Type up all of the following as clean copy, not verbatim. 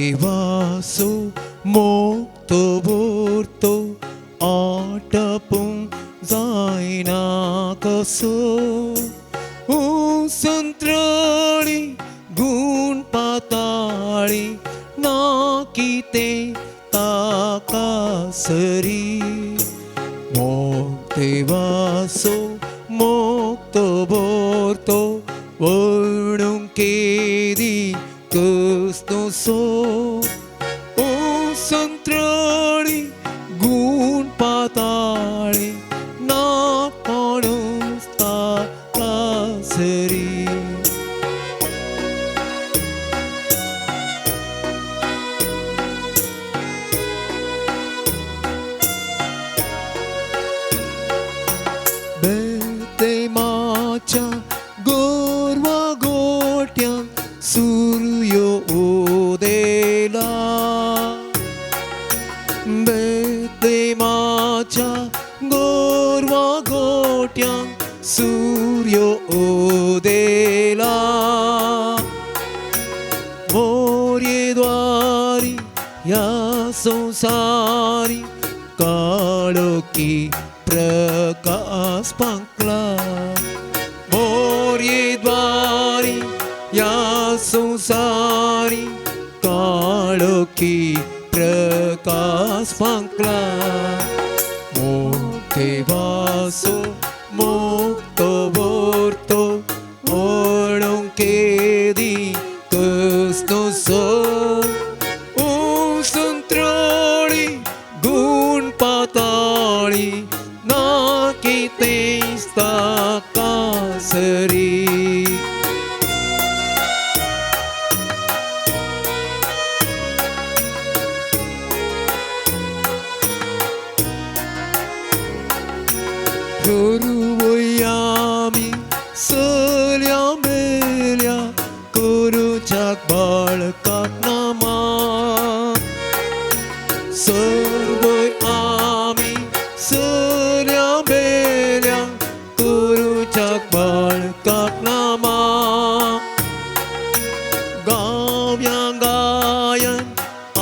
देवासो मोग तो व्हरतो आटपूंक जायना कसो संत्राळी गूण पाताळी ना कितें ताका सरी मोग देवासो मोग तो व्हरतो वर्णूंक केदी कसनुसो संत्राळी गूण पाताळी ना कोणूच ताका सरी. बेथलेमाच्या गोरवा गोट्यांत सूर्य उदेला बेथलेमाच्या गोरवा गोट्यांत सूर्य उदेला मोरये द्वारी ह्या संवसारी काळोखी प्रकाश पांकला मोरये द्वारी ह्या संवसारी काळोखी प्रकाश पांकला मोग देवासो मोग तो व्हरतो वर्णूंक केदी कसनुसो संत्राळी गूण पाताळी ना कितेंच ताका सरी. करुवयामी सल्या मेल्या करुच्याक बाळकाक नामा सर्वय आमी सल्या मेल्या करुच्याक बाळकाक नामा गाव्या गायन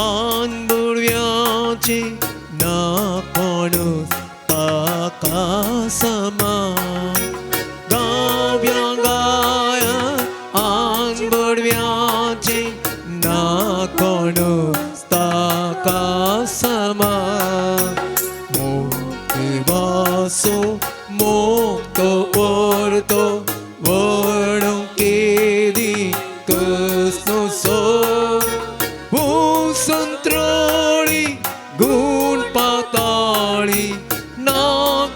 आनबुडव्याचे ना कोणूच ताका समा गाव्या गायन आनबुडव्याचे ना कोणूच ताका समा मोग देवासो मोग तो व्हरतो वर्णूंक केदी कसनुसो संत्राळी गूण पाताळी ना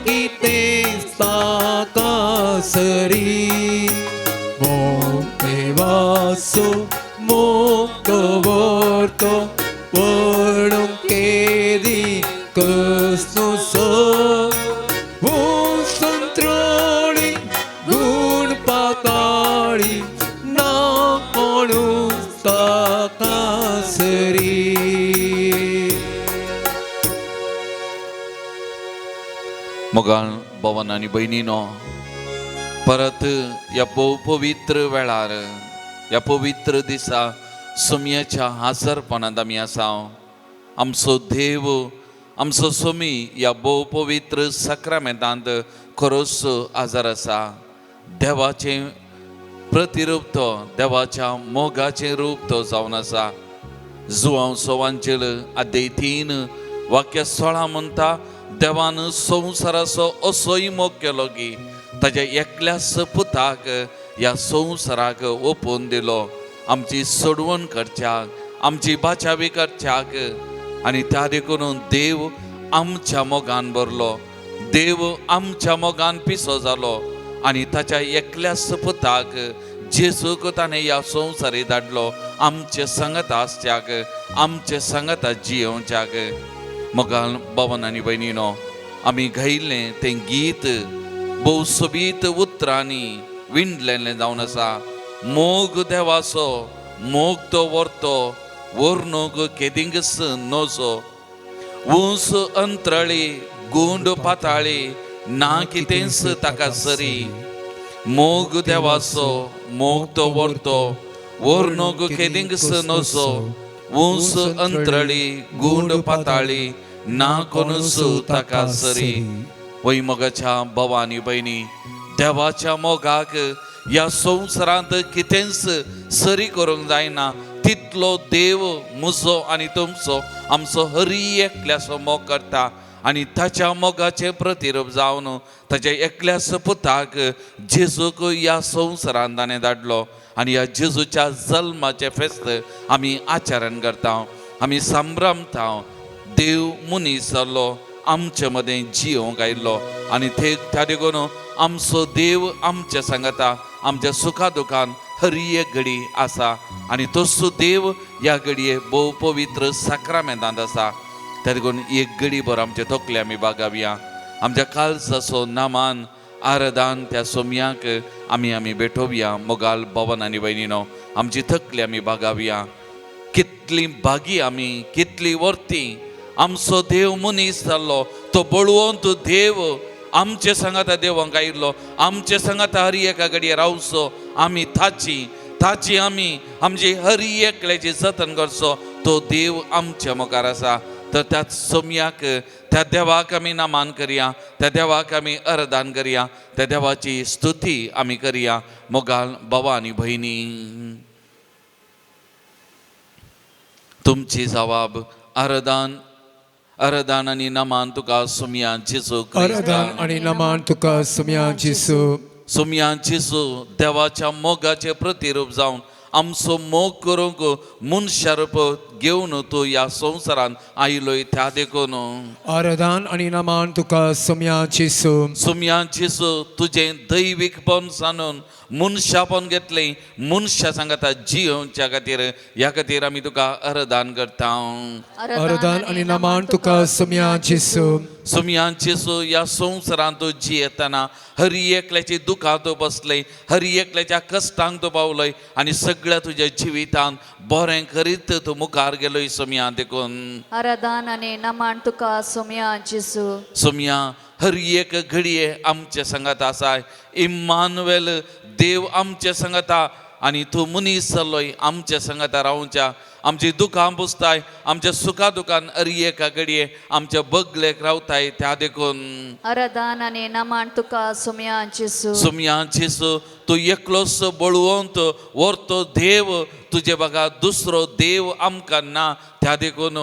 कितेंच ताका सरी मोग देवासो मोग तो व्हरतो वर्णूंक केदी कसनुसो संत्राळी गूण पाताळी ना कोणूच ताका सरी. मोगाळ भवन आनी भयणीनो, परत ह्या भोव पवित्र वेळार, ह्या पवित्र दिसा सोमयाच्या हाजरपणांत आमी आसा. आमचो देव, आमचो सोमी ह्या भोव पवित्र साक्रामेंतांत खरोच आजार आसा. देवाचें प्रतिरूप तो, देवाच्या मोगाचें रूप तो जावन आसा. जुवांव सोवांचेल आद्य 3 वाक्य 16 म्हणटा, देवान संवसाराचो असोय मोग केलो की ताज्या एकल्याच पुताक ह्या संवसाराक ओपून दिलो, आमची सोडवण करच्याक, आमची बाचावी करच्याक. आनी त्या देखून देव आमच्या मोगान भरलो, देव आमच्या मोगान पिसो जालो आनी ताच्या एकल्याच पुताक जेजूक ताणें ह्या संवसारी धाडलो, आमचे सांगात आसच्याक, आमचे सांगात जियोवच्याक. मोगाल भवन आनी भयणीनो, आमी गायिल्लें तें गीत भोव सोबीत उतरांनी विणलेलें जावन आसा. मोग देवाचो मोग तो व्हरतो व्हरनूक केदिंगस नजो, ऊंच अंतराळी गुंड पाताळी ना कितेंच ताका सरी. मोग देवाचो मोग तो व्हरतो व्हरनूक केदिंगस नजो, ऊंच अंतरळी गूंड पाताळी ना कोणूच ताका सरी. वय मोगाच्या भावा आनी भयणी, देवाच्या मोगाक ह्या संवसारांत कितेंच सरी करूंक जायना तितलो देव म्हजो आनी तुमचो आमचो हरी एकल्याचो मोग करता आनी ताच्या मोगाचें प्रतिरूप जावन ताच्या एकल्याच पुताक जेजूक ह्या संवसारांत ताणें धाडलो आनी ह्या जेजूच्या जल्माचें फेस्त आमी आचरण करता, आमी संभ्रमता. देव मनीस जाल्लो, आमचे मदें जियोंक आयिल्लो आनी ते त्या देखून आमचो देव आमच्या सांगाता आमच्या सुखा दुखान हर एक घडी आसा आनी तसो देव ह्या घडये भोव पवित्र साक्रामेंतांत आसा. त्या देखून एक घडी भर आमचे तकले आमी बागावया, आमच्या काळजाचो नामान आरदान त्या सोमयाक आमी आमी भेटोवया. मोगाल भवन आनी भयणीनो, आमची तकली आमी बागावया. कितली भागी आमी, कितली वर्ती आमचो देव मनीस जाल्लो, तो बळवंत देव आमचे सांगाता देवांक आयिल्लो, आमचे सांगाता हर एका घडये रावचो. आमी ताची ताची आमी आमची हर एकल्याची जतन करचो तो देव आमच्या मुखार आसा. तर त्या सोमयाक त्या देवाक आमी नामान करया, त्या देवाक आमी अर्दान करया, त्या देवाची स्तुती आमी करया. मोगाल भावा आनी भयणी, तुमची जवाब आरदान आरदान आनी नमान तुका सोमया जेजू आराधन आनी नमान तुका सुम्या जेसू. सोमया जेजू देवाच्या मोगाचें प्रतिरूप जावन आमचो मोग करूंक मनशा रूप घेवन तूं ह्या संवसारांत आयलोय त्या देखून आराधन आनी नमान तुका सुम्या जेसू. सोमया जेजू तुजें दैवीकपण सांडून मनशापण घेतलें, मनशा सांगाता जियोवच्या खातीर, ह्या खातीर आमी तुका अर्दान करता. आराधन आनी नमान तुका सुम्या जेसू. सोमया जेजू ह्या संवसारांत तूं जियेतना हर एकल्याची दुखां तूं बसलें, हर एकल्याच्या कश्टांक तूं पावलय आनी सगळ्या तुज्या जिवितांत बरें करीत तूं मुखार गेलोय सोमया देखून आराधन आनी नमान तुका सोमया जेजू. सोमया हर एक घडये आमचे सांगात आसा, इम्मानुएल देव आमचे सांगाता आनी तूं मनीस जाल्लोय आमचे सांगाता रावच्या, आमची दुखां पुसताय, आमच्या सुखा दुखान हर एका घडये आमच्या बगलेक रावताय त्या देखून आराधन आनी नमान तुका सोमया जेजू. सोमया जेजू तूं एकलोच बळवंत व्हरतो देव, तुजे बगा दुसरो देव आमकां ना त्या देखून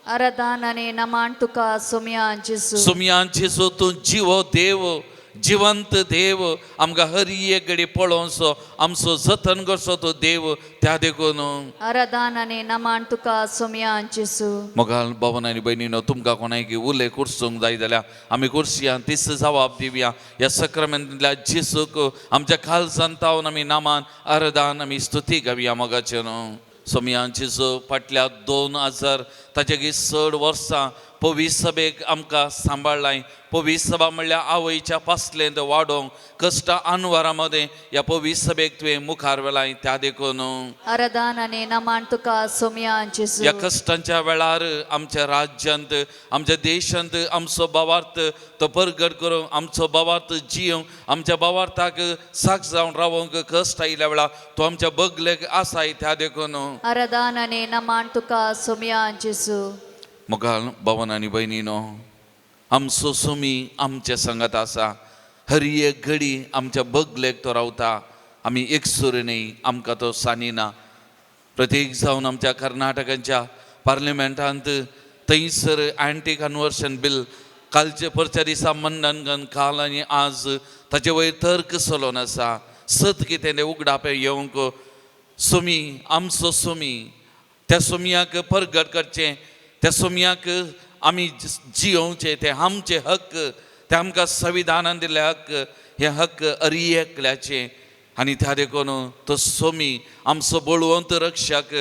आराधन आनी नमान तुका सोमया जेजू. सोमया जेजू तूं जिवो देव, जिवंत देव, आमकां हर एक घडी पळोवचो आमचो जतन करचो तो देव त्या देखून आराधन आनी नमान तुका सोमया जेजू. मोगाल भावन आनी भयणीनो, तुमकां कोणायकी उलय कुर्सूंक जाय जाल्यार आमी कुर्सया तीच जबाब दिवया. ह्या सक्रामेंतल्या जेजूक आमच्या खालसान तावन आमी नामान अर्दान आमी स्तुती गावया. मोगाचें न्हू सोमया जेजू फाटल्या 2000 ताचे चड वर्सां पवित्र सभेक आमकां सांबाळ्ळाय. पवित्र सभा म्हणल्यार आवयच्या पासलेंत वाडोवंक कश्ट आनवारा मदें ह्या पवित्र सभेक तुवें मुखार व्हेलाय त्या देखून आराधन आनी नमान तुका सोमया जेजू. ह्या कश्टांच्या वेळार आमच्या राज्यांत आमच्या देशांत आमचो भावार्थ तो परगट करूंक, आमचो भावार्थ जियोंक, आमच्या भावार्थाक साक्ष जावन रावोंक कश्ट आयिल्ल्या वेळार तो आमच्या बगलेक आसाय त्या देखून आराधन आनी नमान तुका सोमया जेजू. मोगाल भावन आनी भयणीनो, आमचो सुमी आमच्या संगत आसा, हर एक घडी आमच्या बगलेक तो रावता. आमी एकसुरे न्ही, आमकां तो सांदिना. प्रत्येक जावन आमच्या कर्नाटकाच्या पार्लिमेंटांत थंयसर एंटी कन्वर्शन बील कालचे परच्या दिसा मंडन काल आनी आज ताचे वयर तर्क चलोन आसा. सत कितें तें उगडापें येवंक सुमी आमचो सुमी त्या सुमयाक परगट करचें, त्या सुमयाक आमी जियोवचें, ते आमचे हक्क, ते आमकां संविधानान दिल्ले हक्क, हे हक्क अरियकल्याचे. आनी त्या देखून तो सोमी आमचो बळवंत रक्षक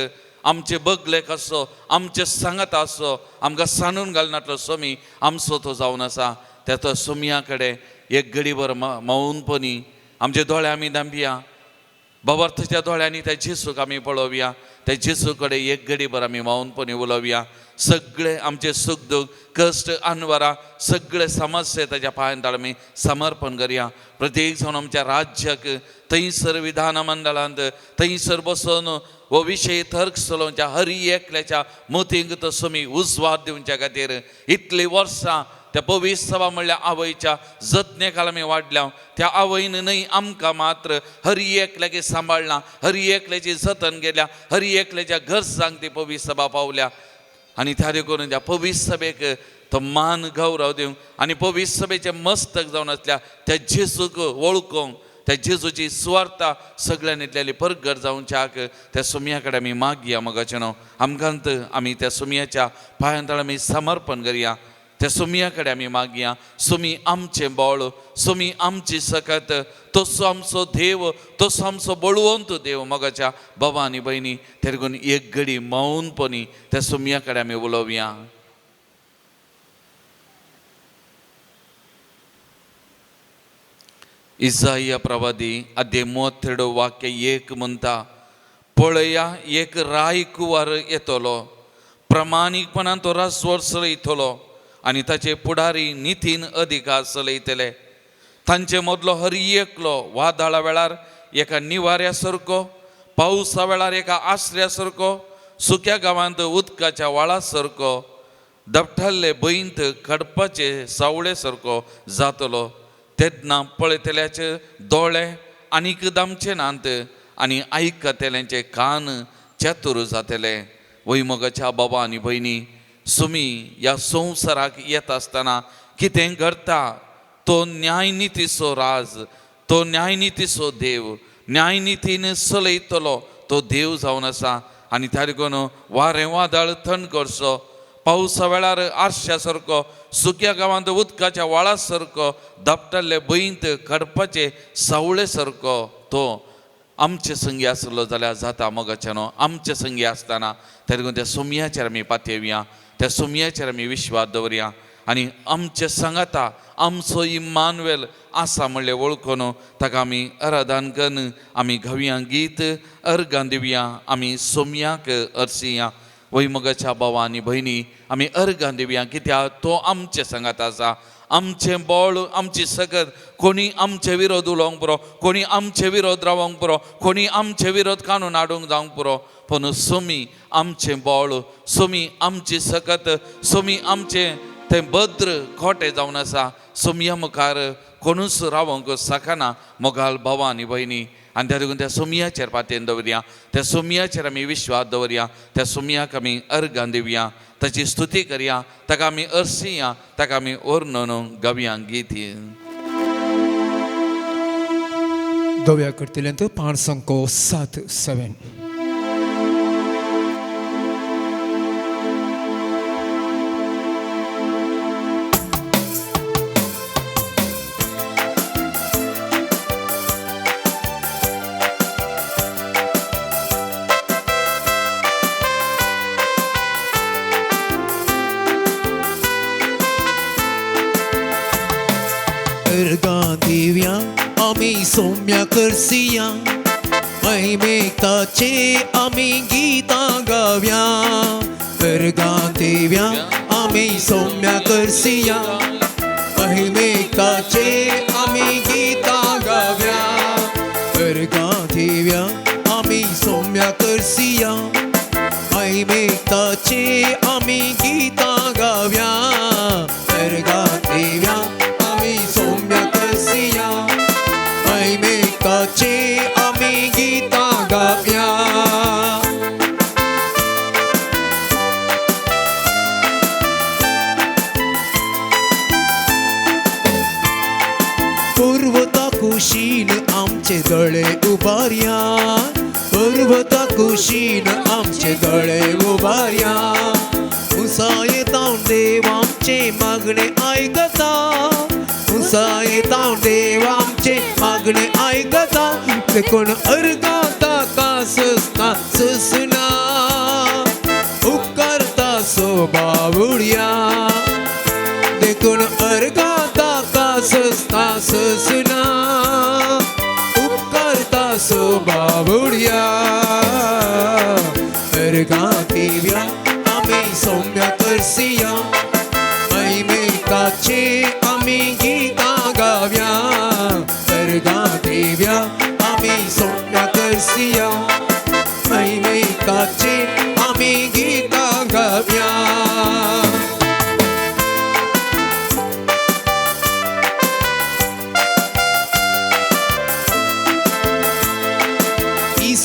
आमचे बगलेक आसो, आमचे सांगात आसो, आमकां सांडून घालनातलो सोमी आमचो तो जावन आसा. त्या तो सोमया कडेन एक घडीभर मौनपणी आमचे दोळे आमी दांपया, बाबार्थाच्या दोळ्यांनी त्या जेसूक आमी पळोवया, त्या जेसू कडेन एक घडीभर आमी मौनपणी उलोवया. सगळे आमचे सूख दूख कश्ट अनवरां सगळे समस्या ताच्या पांयांत आमी समर्पण करया. प्रत्येक जावन आमच्या राज्याक थंयसर विधानमंडळांत थंयसर बसून हो विशय थर्क चलोवच्या हरी एकल्याच्या मतींक तो सुमी उजवाड दिवच्या खातीर इतलीं वर्सां त्या पवित्र सभा म्हणल्यार आवयच्या जतने खाला आमी वाडल्या. त्या आवयन न्हय आमकां मात्र हरी एकल्याक सांबाळ्ळा, हरी एकल्याची जतन केल्या, हरी एकल्याच्या गरजांक ती पवित्र सभा पावल्या. आनी त्या देखून त्या पवित्र सभेक तो मान गौरव दिवंक आनी पवित्र सभेचें मस्तक जावन आसल्या त्या जेजूक वळखूंक, त्या जेजूची सुवार्ता सगळ्यांनी इतल्याली परगट जावच्याक त्या सुमया कडेन आमी मागया. मोगाचें न्हू आमकांत आमी त्या सुमयाच्या पांयां तळ आमी समर्पण करया. त्या सुमया कडेन आमी मागया, सुमी आमचें बळ, सुमी आमची सकत, तसो आमचो देव, तसो आमचो बळवंत देव. मोगाच्या बाबा आनी भयणी, तेरगून एक घडी मौनपणी त्या सुमया कडेन आमी उलोवया. इजाया प्रवादी अध्याय 32 वाक्य 1 म्हणटा, पळया एक राय कुवार येतलो, प्रमाणीकपणान तो राजवट चलयतलो आनी ताचे पुढारी नितीन अधिकार चलयतले. तांचे मदलो हर एकलो वादळा वेळार एका निवाऱ्या सारको, पावसा वेळार एका आसऱ्या सारको, सुक्या गांवांत उदकाच्या व्हाळा सारको, दपटल्ले बैंत खडपाचे सावळे सारको जातलो. तेन्ना पळयतल्याचे दोळे आनीक दामचे नात आनी आयकतल्यांचे कान चतुर जातले. वैमोगाच्या बाबा आनी भयणी, सुमी ह्या संवसाराक येता आसतना कितें घडटा तो न्यायनितीचो राज, तो न्यायनितीचो देव, न्यायनितीन चलयतलो तो देव जावन आसा. आनी त्या देखून वारें वादळ थंड करचो, पावसा वेळार आरश्या सारको, सुक्या गांवांत उदकाच्या व्हाळा सारको, दापटल्ले बैंत खडपाचे सावळे सारको तो आमचे संगी आसलो जाल्यार जाता. मोगाच्या न्हू आमचे संगी आसतना त्या देखून त्या सुमयाचेर आमी पातयेवया, त्या सुमयाचेर आमी विश्वास दवरया आनी आमचे सांगाता आमचो इम्मानुएल आसा म्हणलें वळखून ताका आमी आराधन करून आमी गावया गीत, अर्गां दिवया, आमी सोमयाक अर्सिया. वैमोगाच्या भावा आनी भयणी, आमी अर्गां दिवया कित्याक तो आमचे सांगात आसा. आमचें बळ, आमची सकत, कोणी आमचे विरोध उलोवंक पुरो, कोणी आमचे विरोध रावोंक पुरो, कोणी आमचे विरोध कानून हाडूंक जावंक पुरो, पूण सोमी आमचें बळ, सोमी आमची सकत, सोमी आमचें तें भद्र खोटें जावन आसा. सोमया मुखार कोणूच रावोंक शकना मोगाल भावा आनी भयणी. आनी त्या देखून त्या सोमयाचेर पातयेन दवरया, त्या सोमयाचेर आमी विश्वास दवरया, त्या सोमयाक आमी अर्गां दिवया, ताची स्तुती करया, ताका आमी अर्सिया, ताका आमी वर्णन गावया गीत. धव्या करतल्यांत 5 7 7. अर्गां दिव्या आमी सौम्या करसिया, महिमेताचे आमी गीतां गाव्या. अर्गां दिव्या आमी सौम्या करसिया, महिमेताचे आमी गीतां गाव्या. अर्गां दिव्या आमी सौम्या करसिया, महिमेताचे आमी गीतां गाव्या. अर्गां दिव्या आमी सौम्या करसिया, महिमेताचे आमी गीतां गाव्या. पर्वता कुशीन आमचे दोळे उबारया, पर्वता कुशीन आमचे दोळे उबारया. उंचाये देव आमचे मागणे आयकता, उंचाये देव आमचे मागणे आयकता. देखून अर्गां ताका ससना ससना, उपकारता सो बावुळया. देखून अर्गां ताका ससना ससना, उपकारता सो बावुळया. अर्गां दिव्या आमी सौम्या करसिया, महिमेताचे आमी गीतां गाव्या. अर्गां दिव्या आमी सौम्या करसिया, महिमेताचे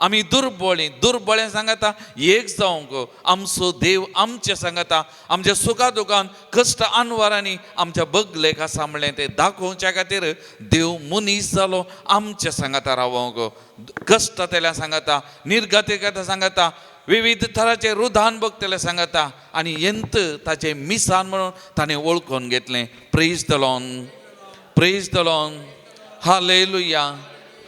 आमी दुर्बळी दुर्बळे सांगता एक जावंक आमचो देव आमचें सांगता आमच्या सुखा दुखान कश्ट अनवरांनी आमच्या बगलेक आसा म्हणलें तें दाखोवच्या खातीर देव मनीस जालो आमचें सांगता रावोंक कश्ट तेल्या सांगता निर्गती सांगता विविध थराचे रुधान बघतले सांगता आनी यंत ताचें मिसान म्हणून ताणें वळखून घेतलें. Praise the Lord, praise the Lord, hallelujah,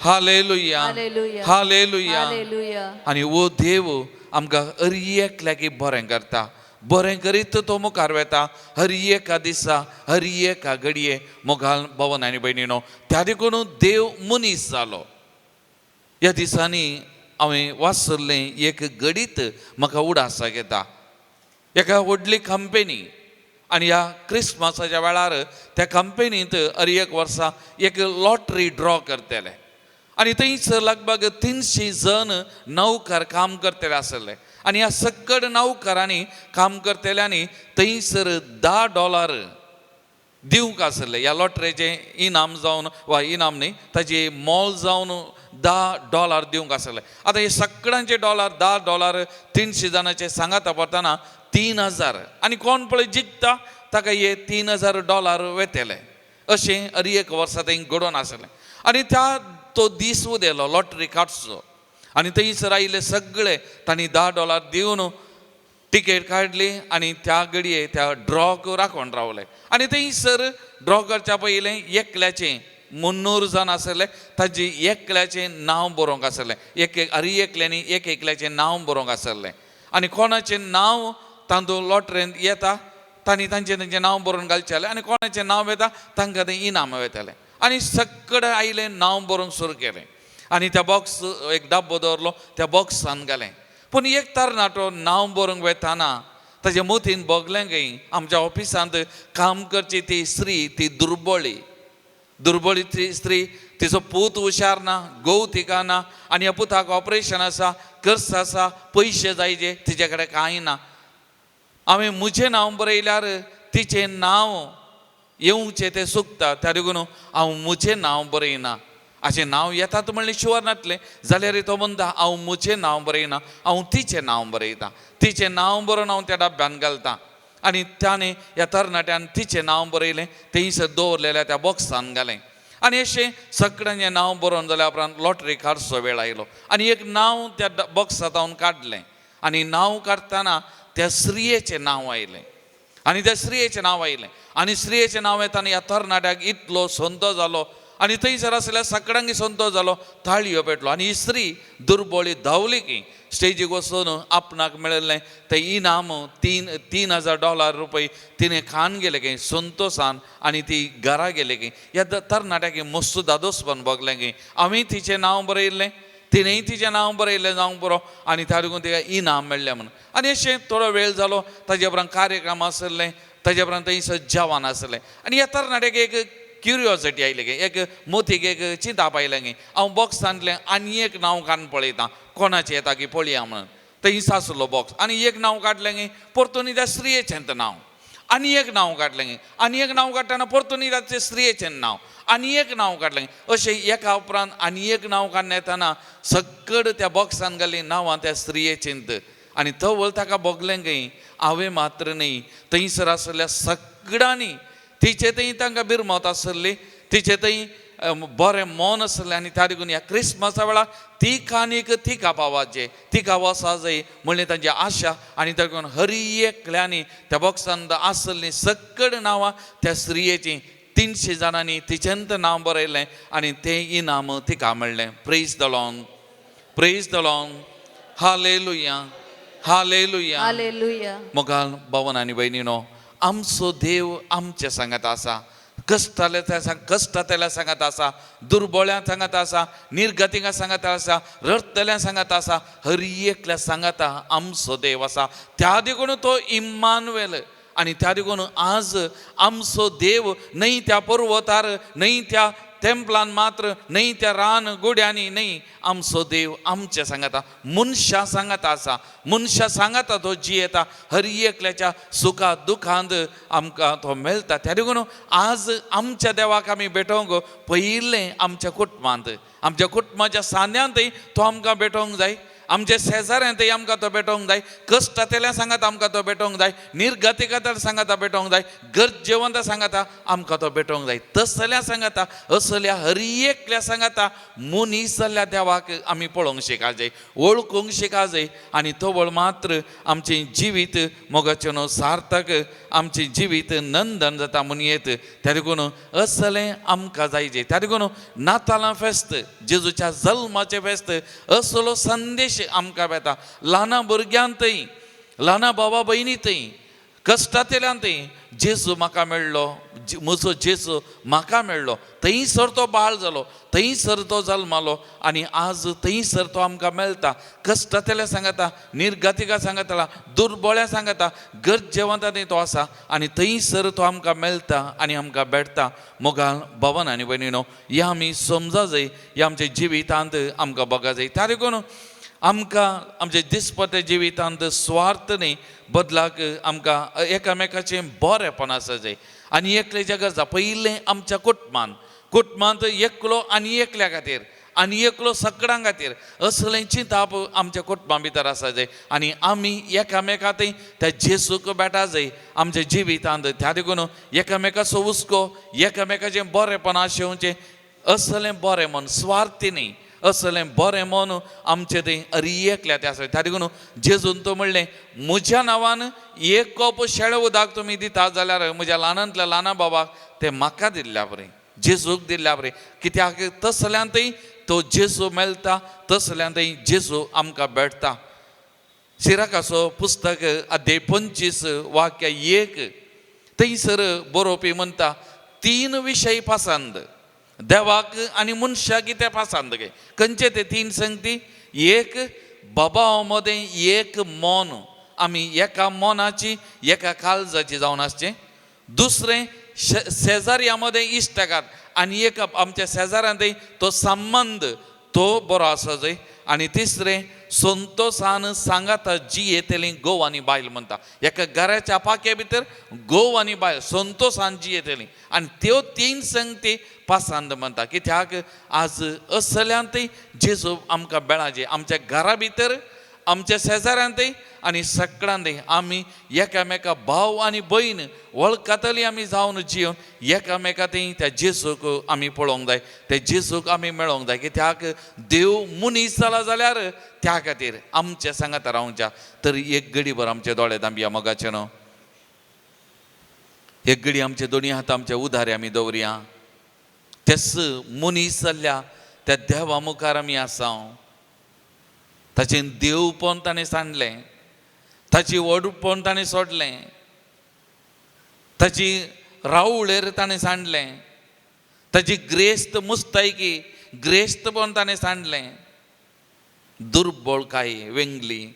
hallelujah, hallelujah. Hallelujah. Hallelujah. आनी वो देव आमकां हर एकल्याक बरें करता, बरें करीत तो मुखार वेता हर एका दिसा हर एका घडये मुखार भवन आनी भयणीनो. त्या देखून देव मनीस जालो. ह्या दिसांनी हांवें वाचल्लें एक घडीत म्हाका उडासाक येता. एका व्हडली कंपनी आनी ह्या क्रिसमसाच्या वेळार त्या कंपनींत हर एक वर्सा एक लॉटरी ड्रॉ करतले आनी थंयसर लगभग 300 जण नौकर काम करतले आसले आनी ह्या सक्कड नौकरांनी काम करतल्यांनी थंयसर $10 दिवंक आसले. ह्या लॉटरीचें इनाम जावन वा इनाम न्ही ताजी मोल जावन $10 दिवंक आसले. आतां हे सगळ्यांचे डॉलर $10 300 जाणांचे सांगाता पडटना 3000 आनी कोण पळय जिखता ताका हे $3000 वेतले अशें हर एक वर्सा थंय घडोवन आसलें. आनी त्या तो दीस उदेलो लॉटरी काडचो आनी थंयसर आयिल्ले सगळे तांणी $10 दिवन टिकेट काडली आनी त्या घडये त्या ड्रॉक राखून रावले. आनी थंयसर ड्रॉ करच्या पयलें एकल्याचें 300 जाण आसले ताजी एकल्याचें नांव बरोवंक आसलें. एक एक हर एकल्यांनी एक एकल्याचें नांव बरोवंक आसलें आनी कोणाचें नांव तातूंत लॉटरींत येता तांणी तांचें तांचें नांव बरोवन घालचेलें आनी कोणाचें नांव येता तांकां तें इनाम वेतालें. आनी सगळें आयलें नांव बरोवंक सुरू केलें आनी त्या बॉक्स एक डब्बो दवरलो त्या बॉक्सान घालें. पूण एक तरणाटो नांव बरोवंक वेताना ताजे मोतीन भोगलें खंय आमच्या ऑफिसांत काम करची ती स्त्री ती दुर्बळी दुर्बळी ती स्त्री तिचो पूत हुशार ना, घोव तिका ना आनी ह्या पुताक ऑपरेशन आसा, खर्च आसा, पयशे जायचे तिचे कडेन कांय ना. हांवें म्हजें नांव बरयल्यार तिचें नांव येवचें तें चुकता, त्या देखून हांव म्हजें नांव बरयना. अशें नांव येतात म्हणलें शुवर नासलें जाल्यार तो म्हणटा हांव म्हजें नांव बरयना, हांव तिचें नांव बरयता. तिचें नांव बरोवन हांव त्या डब्यान घालता आनी ताणें ह्या तरणाट्यान तिचें नांव बरयलें थंयसर दवरलेल्या त्या बॉक्सान घालें. आनी अशें सगळ्यांचें नांव बरोवन जाल्या उपरांत लॉटरी काडचो वेळ आयलो आनी एक नांव त्या बॉक्सांत काडलें आनी नांव काडटना त्या स्त्रियेचें नांव आयलें आनी त्या स्त्रियेचें नांव आयलें आनी स्त्रियेचें नांव येतना ह्या तरणाट्याक इतलो संतोश जालो आनी थंयसर आसल्या सगळ्यांक संतोश जालो, ताळयो पेटलो आनी ही स्त्री दुर्बळी धांवली की स्टेजीक वचून आपणाक मेळिल्लें तें इनाम $3000 रुपये तिणें खान गेलें की संतोशान आनी ती घरा गेली की ह्या तरणाट्याक मस्त दादोसपण भोगलें की हांवें तिचें नांव बरयल्लें, तिणेंय तिचें नांव बरयल्लें जावंक पुरो आनी त्या देखून तिका इनाम मेळ्ळें म्हणून. आनी अशें थोडो वेळ जालो ताजे उपरांत कार्यक्रम आसले, ताजे उपरांत थंयसर जेवण आसलें आनी ह्या तरणाट्याक एक क्युरियोसिटी आयली गे, एक मोतीक एक चिंताप आयलें गे हांव बॉक्सांतलें आनी एक नांव काडून पळयता कोणाचें येता की पळया म्हणून. थंयच आसलो बॉक्स आनी एक नांव काडलें गे परतून त्या स्त्रियेचें नांव आनी एक नांव काडलें गे आनी एक नांव काडटना परतून ताचें स्त्रियेचें नांव आनी एक नांव काडलें. अशें एका उपरांत आनी एक नांव काडून येतना सगळं त्या बॉक्सान घालीं नांवां त्या स्त्रियेचें आनी तवळ ताका भोगलें खंय हांवें मात्र न्ही थंयसर आसल्या सगळ्यांनी तिचे थंय तांकां बिरमत आसली, तिचे थंय बरें मन आसलें आनी त्या देखून ह्या क्रिसमसा वेळार तिका आनीक तिका पावाचें तिका वसा जाय म्हणलें तांची आशा आनी त्या देखून हर एकल्यांनी त्या बॉक्सांत आसलीं सगळीं नांवां त्या स्त्रियेचीं 300 जाणांनी तिचेंत नांव बरयलें आनी तें इनाम तिका मेळ्ळें. Praise the Lord, praise the Lord, hallelujah, hallelujah, hallelujah. मोगाल भवन आनी भयणीनो, आमचो देव आमचे सांगात आसा, कश्टांतल्या सांगात आसा, दुर्बळ्यां सांगात आसा, निर्गतिकां सांगात आसा, रडटल्या सांगात आसा, हर एकल्या सांगात आमचो देव आसा. त्या देखून तो इम्मानुएल आनी त्या देखून आज आमचो देव न्हय त्या पर्वतार, न्हय त्या तेंपलान मात्र न्हय, त्या रान गुड्यांनी न्हय. आमचो देव आमचे सांगाता, मनशां सांगाता आसा, मनशां सांगाता तो जियेता. हर एकल्याच्या सुखा दुखांत आमकां तो मेळटा. त्या देखून आज आमच्या देवाक आमी भेटोवंक पयलें आमच्या कुटुंबांत, आमच्या कुटुंबाच्या सांद्यांतय तो आमकां भेटोवंक जाय, आमच्या शेजाऱ्यांतय आमकां तो भेटोवंक जाय, कश्टांतल्या सांगाता आमकां तो भेटोवंक जाय, निर्गतिकांत सांगाता भेटोवंक जाय, गरजेवंता सांगाता आमकां तो भेटोवंक जाय. तसल्या सांगाता, असल्या हर एकल्या सांगाता मनीस जाल्ल्या देवाक आमी पळोवंक शिका जाय, वळखूंक शिका जाय. आनी तवळ मात्र आमचें जिवीत मोगाचें न्हू सार्थक, आमचें जिवीत नंदन जाता म्हूण येत. त्या देखून असलें आमकां जाय जे. त्या देखून नातालां फेस्त, जेजूच्या जल्माचें फेस्त, असलो संदेश आमकां येता. ल्हाना भुरग्यांतय, ल्हाना बाबा भयणीतय, कश्टांतल्यानय जेजू म्हाका मेळ्ळो, म्हजो जेजू म्हाका मेळ्ळो. थंयसर तो बाळ जालो, थंयसर तो जल्मालो आनी आज थंयसर तो आमकां मेळटा. कश्टांतल्या सांगाता, निर्गतिका सांगाता, दुर्बळ्या सांगाता, गरजेवंता थंय तो आसा आनी थंयसर तो आमकां मेळटा आनी आमकां भेटता. मोगाल भवन आनी भयणीनो, ह्या आमी समजा जाय, ह्या आमच्या जिवितांत आमकां बगा जाय. त्या देखून आमकां आमच्या दिसपट्या जिवितांत स्वार्थ न्हय, बदलाक आमकां एकामेकाचें बरेंपण आसा जाय. आनी एकल्याच्या गरजा पयलें आमच्या कुटुंबान, कुटुंबांत एकलो आनी एकल्या खातीर आनी एकलो सगळ्यां खातीर असलें चिंताप आमच्या कुटुंबा भितर आसा जाय. आनी आमी एकामेका थंय त्या जेजूक भेटा जाय आमच्या जिवितांत. त्या देखून एकामेकाचो हुस्को, एकामेकाचें बरेंपण आशेवचें, असलें बरें मन, स्वार्थी न्हय, असलें बरें मन आमचें थंय अरी एकल्या तें आसा. त्या देखून जेजून तो म्हणलें, म्हज्या नांवान एक कोप शेळे उदक तुमी दिता जाल्यार म्हज्या ल्हानांतल्या ल्हाना बाबाक तें म्हाका दिल्ल्या बरें, जेजूक दिल्ल्या बरें. कित्याक तसल्यांतय तो जेजू मेळटा, तसल्यांतय जेजू आमकां भेटता. सिराकाचो पुस्तक अध्याय 25 वाक्य 1 थंयसर बरोवपी म्हणटा, 3 विशय पसंद देवाक आनी मनशाक कितें पसंद गे. खंयचे ते 3 संगती? एक, बाबा मदें एक मन, आमी एका मनाची एका काळजाची जावन आसचें. दुसरें, शेजाऱ्या मदें इश्टागात आनी एक आमच्या शेजाऱ्यांतय तो संबंद तो बरो आसा जाय. आनी तिसरें, संतोसान सांगाता जी येतली घोव आनी बायल म्हणटा. एका घराच्या पाक्या भितर घोव आनी बायल संतोसान जी येतली आनी त्यो 3 संगती पसंद म्हणटा. कित्याक आज असल्यांतय जेजू आमकां बेळाचे, आमच्या घरा भितर, आमच्या शेजाऱ्यांतय आनी सगळ्यांतय आमी एकामेका भाव आनी भयण वळखतली आमी जावन जिवन एकामेका थंय त्या जेजूक आमी पळोवंक जाय, त्या जेजूक आमी मेळोवंक जाय. कित्याक देव मनीस जाला जाल्यार त्या खातीर आमच्या सांगाता रावच्या. तर एक घडीभर आमचे दोळे दांबया मोगाचे न्हू, एक घडी आमचे दोनी हात आमच्या उदारे आमी दवरया. तेच मनीस जाल्ल्या त्या देवा मुखार आमी आसा. ताचें देवपण ताणें सांडलें, ताची व्हडपण ताणें सोडलें, ताची रावळेर ताणें सांडलें, ताची ग्रेस्त मुस्तायकी ग्रेस्तपण ताणें सांडलें. दुर्बळकाय वेंगली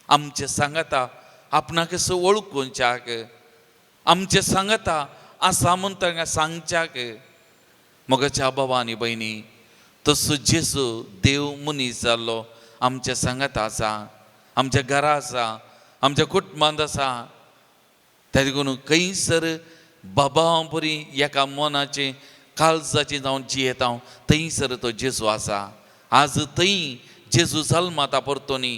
आमचे सांगाता आपणाक असो वळखुच्याक, आमचे सांगाता आसा म्हूण तांकां सांगच्याक. म्हज्या बाबा आनी भयणी, तसो जेजू देव मनीस जाल्लो आमच्या सांगाता आसा, आमच्या घरा आसा, आमच्या कुटुंबांत आसा. त्या देखून खंयसर बाबा परी एका मनाचें काळजाचें जावन जियेता हांव, थंयसर तो जेजू आसा. आज थंय जेजू जल्माता परतोनी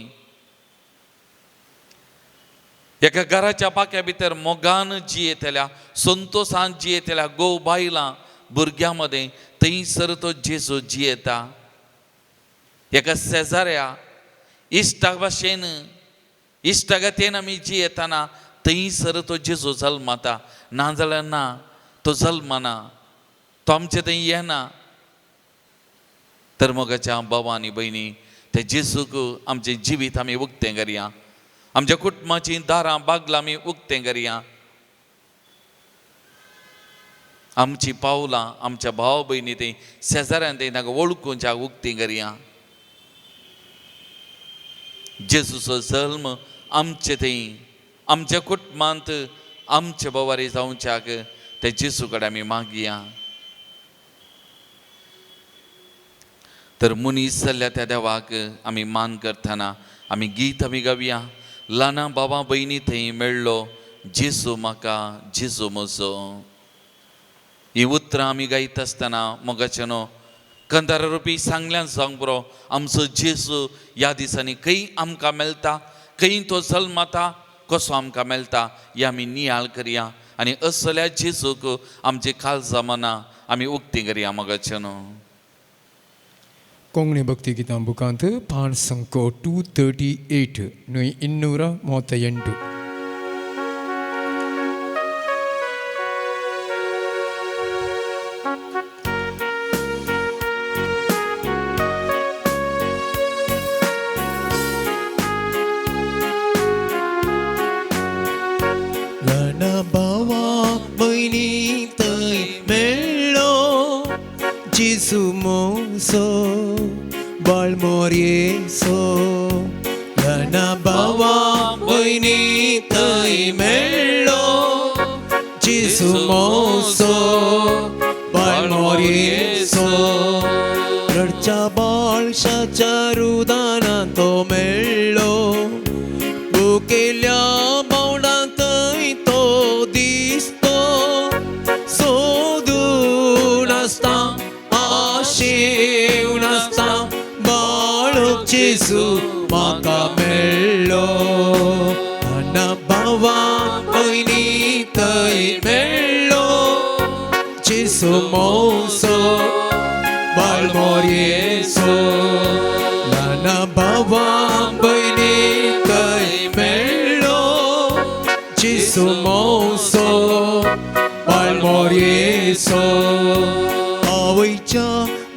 एका घराच्या पाक्या भितर मोगान जियेतल्या, संतोसान जियेतल्या घोव बायलां भुरग्यां मदें थंयसर तो जेजू जियेता. एका शेजाऱ्या इश्टा भाशेन इश्टागतेन आमी जियेतना थंयसर तो जेजू जल्माता. नाजाल्यार ना, तो जल्मना, तो आमचे थंय येना. तर मोगाच्या बाबा आनी भयणी, ते जेजूक आमचें जिवीत आमी उक्तें करया, आमच्या कुटुंबाचीं दारां बागलां आमी उक्तें करया. आमचीं पावलां आमच्या भाव भयणी थंय शेजाऱ्यान थंय तांकां वळखुच्या उक्तीं करया. जेजूचो जल्म आमचे थंय आमच्या कुटुंबांत आमचे बवारी जावच्याक ते जेजू कडेन आमी मागया. तर मनीस जाल्ल्या त्या देवाक आमी मान करतना आमी गीत आमी गावया. ल्हाना बाबा भयणी थंय मेळ्ळो जेजू म्हाका जेजू म्हजो. ही उतरां आमी गायता आसतना मोगाचें न्हू कंदार रुपी सांगल्यान जावंक पुरो आमचो जेजू ह्या दिसांनी खंय आमकां मेळटा, खंय तो जल्मता, कसो आमकां मेळटा हें आमी नियाळ करया आनी असल्या जेजूक आमची काळजां मनां आमी उक्ती करया मोगाचें न्हू. कोंकणी भक्ती गितां बुकांत पान संको 238 न्हय 238. ल्हाना भावा भयणी थंय मेळ्ळो जेजू मोसो बाळमोरयेसो. ल्हाना भावा भयणी थंय मेळ्ळो जेजू मोसो बाळमोरयेसो. रडच्या बाळशाच्या रुदानान तो मेळ्ळो, भुकेल्या बावडां थंय तो दिसतो. सोदून आसता आशेवन आसता बाळक जेजू म्हाका मेळ्ळो. ल्हाना भावा भयणी थंय मेळ्ळो जेजू मोसो बाळमोरयेसो. ल्हाना भावा भयणी थंय मेळ्ळो जेजू मोसो बाळमोरयेसो. आवयच्या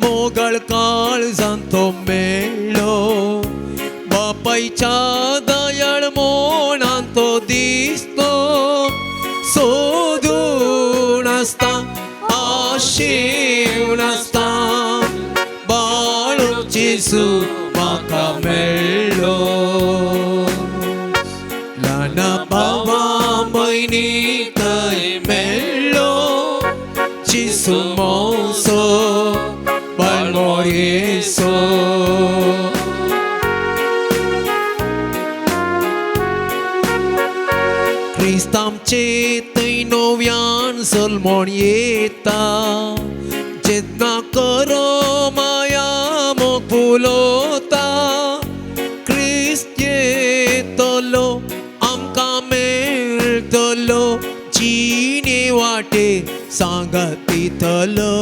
मोगाळ काळजान तो मेळ्ळो, बापायच्या दयाळ मोनान तो दिसतो. सोदून आसता आशेवन आसता बाळक जेजू म्हाका मेळ्ळो. ल्हाना भावा भयणी थंय मेळ्ळो जेजू मोसो बाळमोरयेसो. क्रिस्त आमचे थंय नव्यान जल्मोण येता, जेन्ना करो माया मोग फुलोता. क्रिस्त येतलो आमकां मेळटलो, जिणे वाटे सांगत दितलो.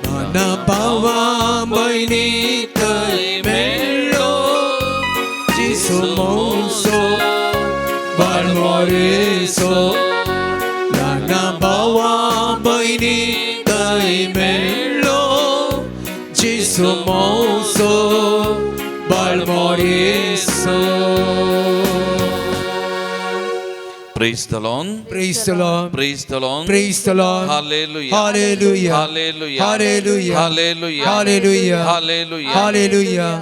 ल्हाना भावा भयणी थंय मेळ्ळो जेजू मोसो बाळमोरयेसो. ल्हाना भावा भयणी थंय मेळ्ळो जेजू moso बाळमोरयेसो. Praise the Lord. Praise the Lord. Praise the Lord. Praise the Lord. Hallelujah. Hallelujah. Hallelujah. Hallelujah. Hallelujah. Hallelujah. Hallelujah. Hallelujah.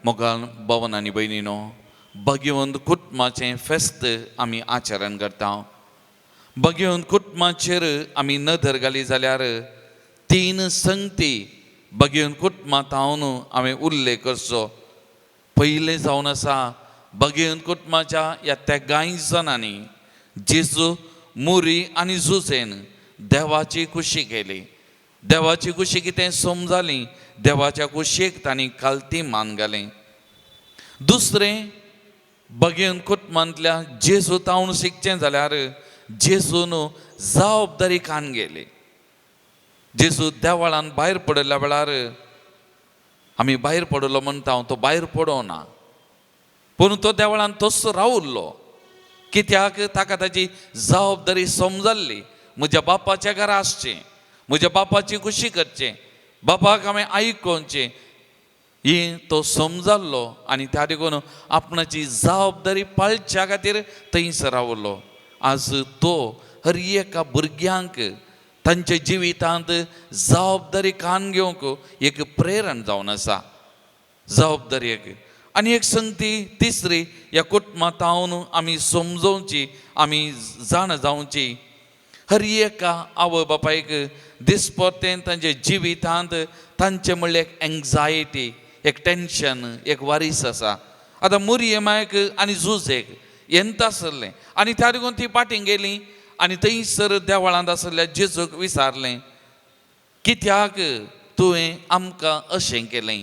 मोगान भवन आनी भयणीनो, भाग्यवंत कुटुंबाचें फेस्त आमी आचरण करता. भाग्यवंत कुटुंबाचेर आमी नदर घाली जाल्यार तीन संगती भाग्यवंत कुटुंबांत हांव हांवें उल्लेख करचो. पयलें जावन आसा भाग्यवंत कुटुंबाच्या ह्या तेगांय जाणांनी जेजू, मुरी आनी जुजेन देवाची खुशी केली. देवाची खुशी कितें समजाली, देवाच्या कुशीक तांणी कालती मान घालें. दुसरें, भाग्यवंत कुटुंबांतल्या जेजू तावन शिकचें जाल्यार जेजून जबाबदारी कान गेली. जेजू देवळान भायर पडिल्ल्या वेळार आमी भायर पडलो म्हणटा, तो भायर पडोना, पूण तो देवळान तसो रावल्लो. कित्याक ताका ताची जबाबदारी समजल्ली. म्हज्या बापाच्या घरा आसचें, म्हज्या बापाची खुशी करचें, बापाक हांवें आयकोवचें, ही तो समजल्लो आनी त्या देखून आपणाची जबाबदारी पाळच्या खातीर थंयसर रावलो. आज तो हर एका भुरग्यांक तांच्या जिवितांत जबाबदारी कान घेवंक एक प्रेरण जावन आसा. जबाबदारी एक आनी एक संगती तिसरी ह्या कुटुंबांत आमी समजोवची, आमी जाणा जावची. हर एका आवय बापायक दिसपडटें तांच्या जिवितांत तांचें म्हणल्यार एक एंग्जायटी, एक टेंशन, एक वारीस आसा. आतां मुरयमाक आनी जुजेक येंत आसलें आनी त्या देखून ती पाटीं गेली आनी थंयसर देवळांत आसल्या जेजूक विचारलें, कित्याक तुवें आमकां अशें केलें,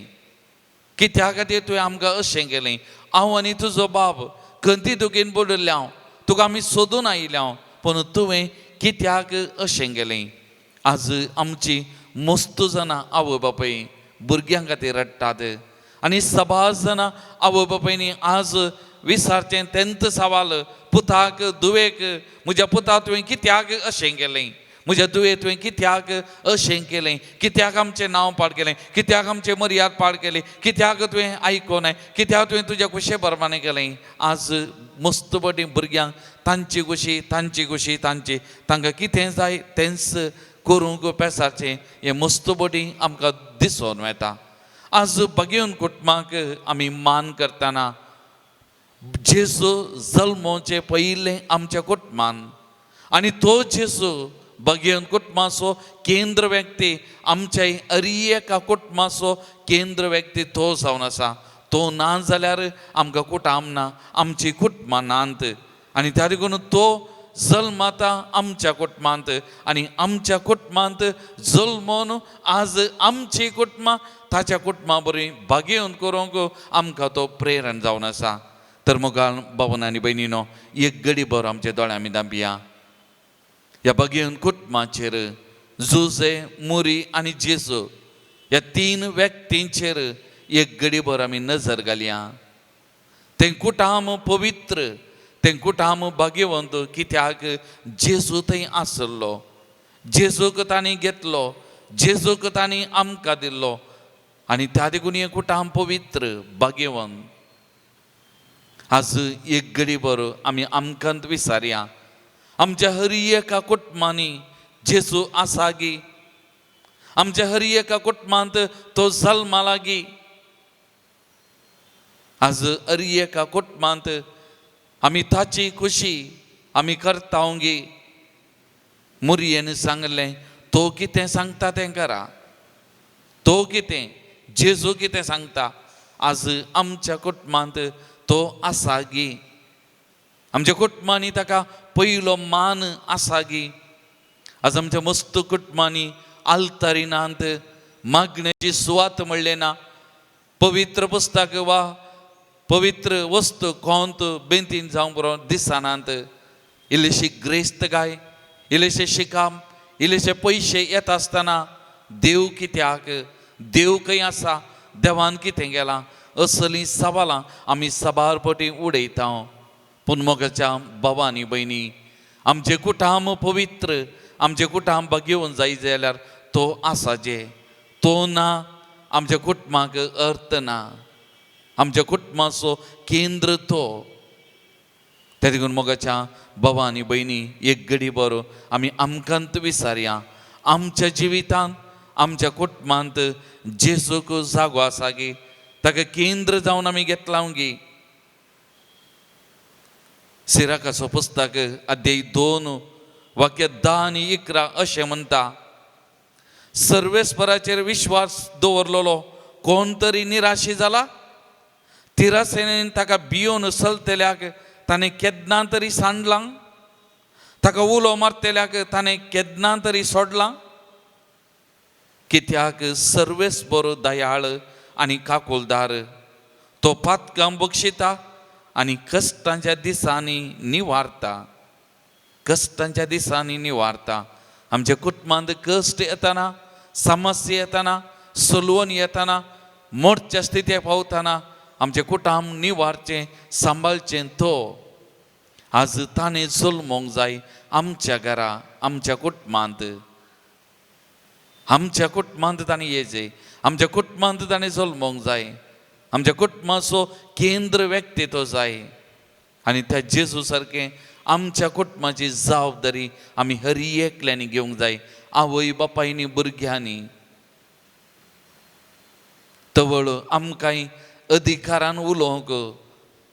कित्या खातीर तुवें आमकां अशें केलें? हांव आनी तुजो बाब खंती दुखीन बुडिल्ले हांव, तुका आमी सोदून आयिल्ले हांव, पूण तुवें कित्याक अशें केलें? आज आमची मस्त जाणां आवय बापूय भुरग्यां खातीर रडटात आनी सबार जाणां आवय बापायनी आज विचारचें तेंच सवाल पुताक दुवेक, म्हज्या पुता तुवें कित्याक अशें केलें, म्हज्या दुवे तुवें कित्याक अशें केलें, कित्याक आमचें नांव पाड केलें, कित्याक आमचें मर्याद पाड केली, कित्याक तुवें आयकोनाय, कित्याक तुवें तुज्या खुशे प्रमाणें केलें? आज मस्त पटी भुरग्यांक तांची खुशी, तांची खुशी, तांची तांकां कितें जाय तेंच करूंक पेसाचें हें मस्त पटी आमकां दिसून वता. आज बगेवन कुटुंबाक आमी मान करतना जेजू जल्मोचे पयलें आमच्या कुटुंबान आनी तो जेजू बगेवन कुटुंबाचो केंद्र व्यक्ती, आमच्या अरी एका कुटुंबाचो केंद्र व्यक्ती तो जावन आसा. तो ना जाल्यार आमकां कुटाम ना, आमची कुटुंबां नात आनी त्या देखून तो जल्माता आमच्या कुटुंबांत आनी आमच्या कुटुंबांत जल्मोन आज आमची कुटुंबां ताच्या कुटुंबा बरी भागेवन करूंक आमकां तो प्रेरण जावन आसा. तर मुखार बाबन आनी भयणीनो एक गडी बरो आमच्या दोळ्यां आमी दांपिया ह्या बगेवन कुटुंबाचेर जुजे, मुरी आनी जेजू ह्या तीन व्यक्तींचेर एक गडी भर आमी नजर घालया. तें कुटाम पवित्र, तें कुटाम भाग्यवंत, कित्याक जेजू थंय आसलो, जेजूक तांणी घेतलो, जेजूक तांणी आमकां दिल्लो आनी त्या देखून हें कुटाम पवित्र भाग्यवंत. आज एक गडी बरो आमी आमकांत विचारया, आमच्या हरी एका कुटुंबांनी जेजू आसा गी, आमच्या हरी एका कुटुंबांत तो जल्मा लागी. आज हरी एका कुटुंबांत आमी ताची खुशी आमी करता गी. मुरयेन सांगलें तो कितें सांगता तें करा, तो कितें जेजू कितें सांगता. आज आमच्या कुटुंबांत तो आसा गी, आमच्या कुटुंबांनी ताका पयलो मान आसा गी. आज आमच्या मस्त कुटुंबांनी आल्तारिनांत मागण्याची सुवात म्हणलें ना, पवित्र पुस्तक वा पवित्र वस्तू कोंत बेंतीन जावंक बरो दिसनात. इल्लीशी ग्रेस्त गाय, इल्लेशे शिकाम, इल्लेशे पयशे येता आसतना देव कित्याक, देव खंय आसा, देवान कितें केलां, असलीं सवालां आमी साबार पटी उडयता. पूण मोगाच्या बाबा आनी भयणी आमचें कुटाम पवित्र, आमचें कुटाम भाग्यवंत जाय जाल्यार तो आसा जे, तो ना आमच्या कुटुंबाक अर्थ ना, आमच्या कुटुंबाचो केंद्र तो. त्या देखून मोगाच्या बाबा आनी भयणी एक गडी बरो आमी आमकांत विचारया, आमच्या जिवितांत आमच्या कुटुंबांत जेजूक जागो आसा गी, ताका केंद्र जावन आमी घेतला गी. सिराकाचो पुस्तक अध्याय 2 वाक्य 10 आनी 11 अशें म्हणटा, सर्वेस्पराचेर विश्वास दवरलेलो कोण तरी निराशी जाला, तिरासेनेन ताका भियोन चलतल्याक ताणें केन्ना तरी सांडलां, ताका उलो मारतल्याक ताणें केन्ना तरी सोडलां. कित्याक सर्वेस्पर दयाळ आनी काकुलदार, तो पातकां बक्षिता आनी कश्टांच्या दिसांनी निवारता, कश्टांच्या दिसांनी निवारता. आमच्या कुटुंबांत कश्ट येतना, समस्या येतना, सलवण येतना, मोडच्या स्थितीक पावतना आमचें कुटुंब निवारचें, सांबाळचें तो. आज ताणें जल्मोंक जाय आमच्या घरा, आमच्या कुटुंबांत, आमच्या कुटुंबांत ताणें येचें, आमच्या कुटुंबांत ताणें जल्मोंक जाय, आमच्या कुटुंबाचो केंद्र व्यक्ती तो जाय. आनी त्या जेजू सारकें आमच्या कुटुंबाची जबाबदारी आमी हरी एकल्यांनी घेवंक जाय, आवय बापायनी भुरग्यांनी. तवळ आमकांय अधिकारान उलोवंक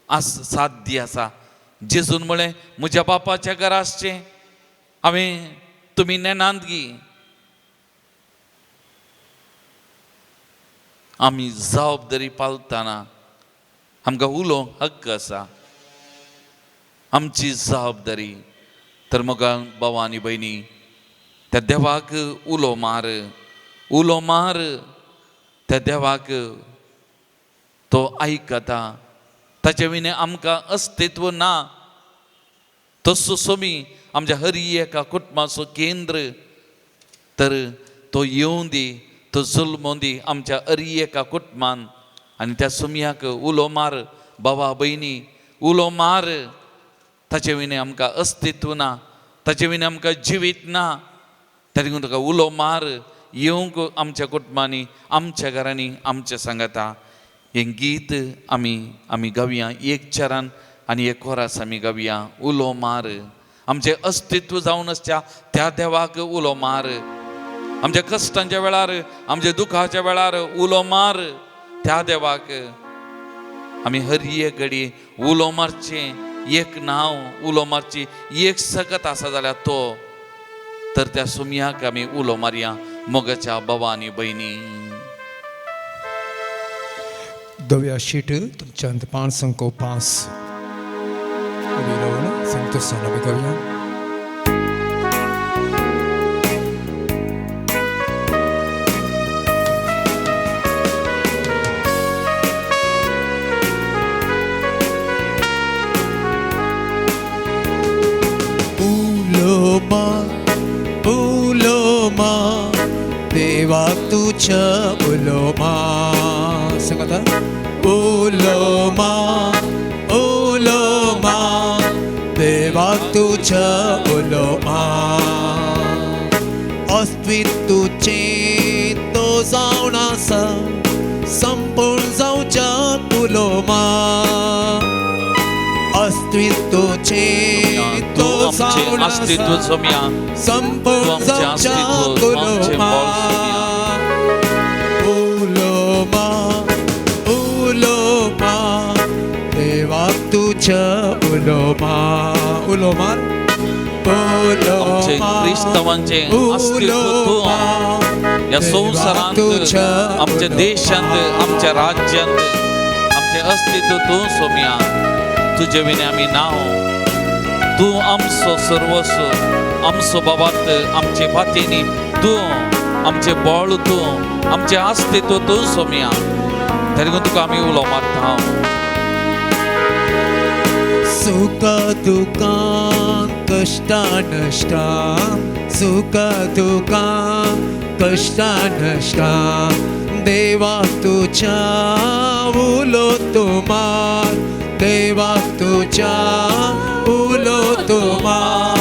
आस साध्य आसा. जेजून म्हळें म्हज्या बापाच्या घरा आसचें हांवें तुमी नेनात गी, आमी जबाबदारी पालतना आमकां उलोवंक हक्क आसा, आमची जबाबदारी। तर मोगान भाव आनी भयणी, त्या देवाक उलो मार, उलो मार, त्या देवाक तो आयकता, ताचे विणे आमकां अस्तित्व ना। तसो सोमी आमच्या हरी एका कुटुंबाचो केंद्र, तर तो येवं दी, तो जल्मों दी आमच्या हरी एका कुटुंबान। आनी त्या सोमयाक उलो मार भावा भयणी, उलो मार, ताचे विणे आमकां अस्तित्व ना, ताचे विणे आमकां जिवीत ना। तरी तुका उलो मार येवंक आमच्या कुटुंबांनी, आमच्या घरांनी, आमच्या सांगाता। हें गीत आमी आमी गावया एक चरण आनी एक कोरास आमी गावया, उलो मार। आमचें अस्तित्व जावन आसच्या त्या देवाक उलो मार, आमच्या कश्टांच्या वेळार, आमच्या दुखाच्या वेळार उलो मार त्या देवाक। आमी हर एक घडी उलो मारचें, एक नांव उलो मारची, एक सकत आसा जाल्यार तो, तर त्या सुमयाक आमी उलो मारया मोगाच्या बाबा आनी भयणी। धव्या शीट तुमच्यांत 5:5 उबी रावन संतोषान आमी गावया। उलो मार, उलो मार, देवा तुझ्या उलो मार। सांगाता उलो मार, उलो मार, देवा तुझ्या उलो मार। अस्तित्व तुझें तो जावन आसा, संपूर्ण जावच्या उलो मार। अस्तित्व तुझें तो तूं आमचें जावन अस्तित्व आसा, सोमया, तूं संपूर्ण आमचें जावच्या अस्तित्व, तूं उलो आमचें बळ सोमया। मार। उलो मार, उलो मार, देवा तुझ्या उलो मार। उलो मार, उलो आमचें मार, क्रिस्तांवांचें अस्तित्व उलो तूं मार, ह्या देवा संवसारांत, तुझ्या आमच्या उलो देशांत, मार। आमच्या राज्यांत आमचें अस्तित्व तूं सोमया। तुजे विणे आमी ना, तूं आमचो सर्वस्व, आमचो बाबात, आमचे फातींनी तूं, आमचें बळ तूं, आमचें अस्तित्व तूं सोमया। तरी तुका आमी उलो मारता। सुख दुखां कश्टां नश्टां, सुख दुखां कश्टां नश्टां, देवा तुझ्या उलो तूं मार, देवा तुझ्या उलो तूं मार।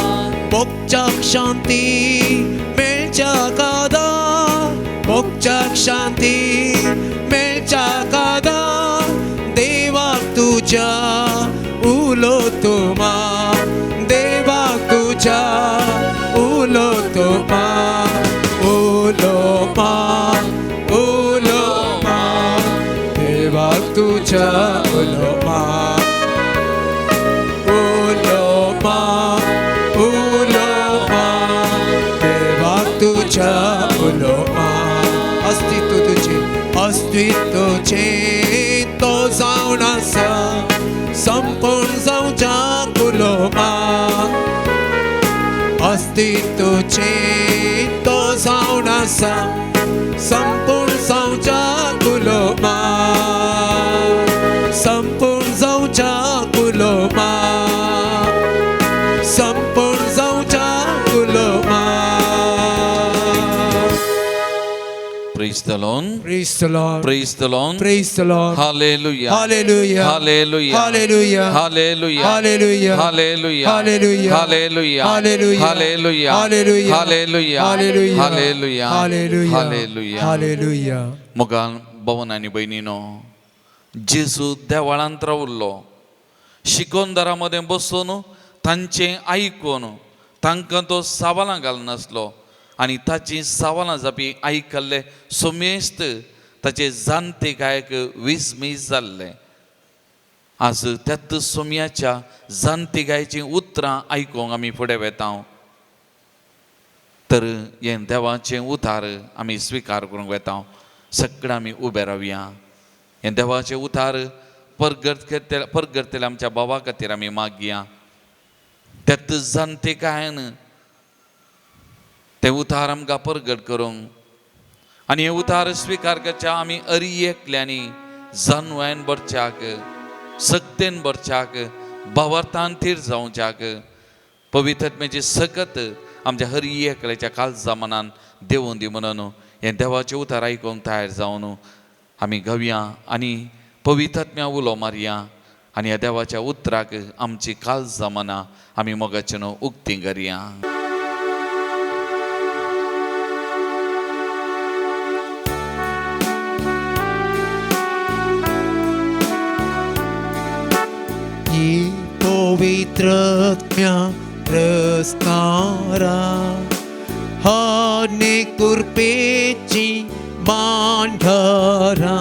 मोगच्याक शांती मेळच्या कादार, मोगच्याक शांती मेळच्या कादार, देवा तुझ्या उलो तूं मार, देवा तुझ्या उलो तूं मार। उलो मार, उलो मार, देवा तुझ्या उलो मार। उलो मार, उलो मार, देवा तुझ्या उलो मार। अस्तित्व तुझें, अस्तित्व तुझें तो जावन आसा, संपूर्ण जावच्या उलो मार। अस्तित्व तुझें तो जावन आसा, संपूर्ण जावच्या उलो मार, संपूर्ण जावच्या उलो मार, संपूर्ण जावच्या उलो मार। Praise the Lord. Praise the Lord. Praise the Lord. Praise the Lord. Hallelujah. Hallelujah. Hallelujah. Hallelujah. Hallelujah. Hallelujah. Hallelujah. Hallelujah. Hallelujah. Hallelujah. Hallelujah. Hallelujah. Hallelujah. Hallelujah. Hallelujah. Hallelujah. Hallelujah. Hallelujah. मोगान भवन आनी भयणीनो, जेजू देवळांत रावल्लो, शिकोनदारा मदें बसून तांचें आयकून तांकां तो सवालां घालनासलो आनी ताचीं सवालां जापी आयकल्ले सुमेस्त ताचे जाणटे गायक विस्मीत जाल्ले। आज त्याच सोम्याच्या जाणटे गायचीं उतरां आयकूंक आमी फुडें वेता, तर हें देवाचें उतार आमी स्विकार करूंक वेता। सगळें आमी उबे रावया. हें देवाचें उतार परगट परगटतले आमच्या भावा खातीर आमी मागया. त्यात जाणटेकायन तें उतार आमकां परगट करूंक आनी हें उतार स्विकार करच्या आमी अरी एकल्यांनी जानवायन भरच्याक, सक्तेन भरच्याक, भावार्थान थीर जावच्याक पवित्रत्म्याची सकत आमच्या हरी एकल्याच्या काळजा मनान देवून दी म्हणून हें देवाचें उतार आयकूंक तयार जावन आमी गावया आनी पवित्रत्म्या उलो मारया आनी ह्या देवाच्या उतराक आमची काळजा मनां आमी मोगाचें न्हू उक्ती करया. पवित्रत्म्या रसनारा हने कुरपेची मांढरा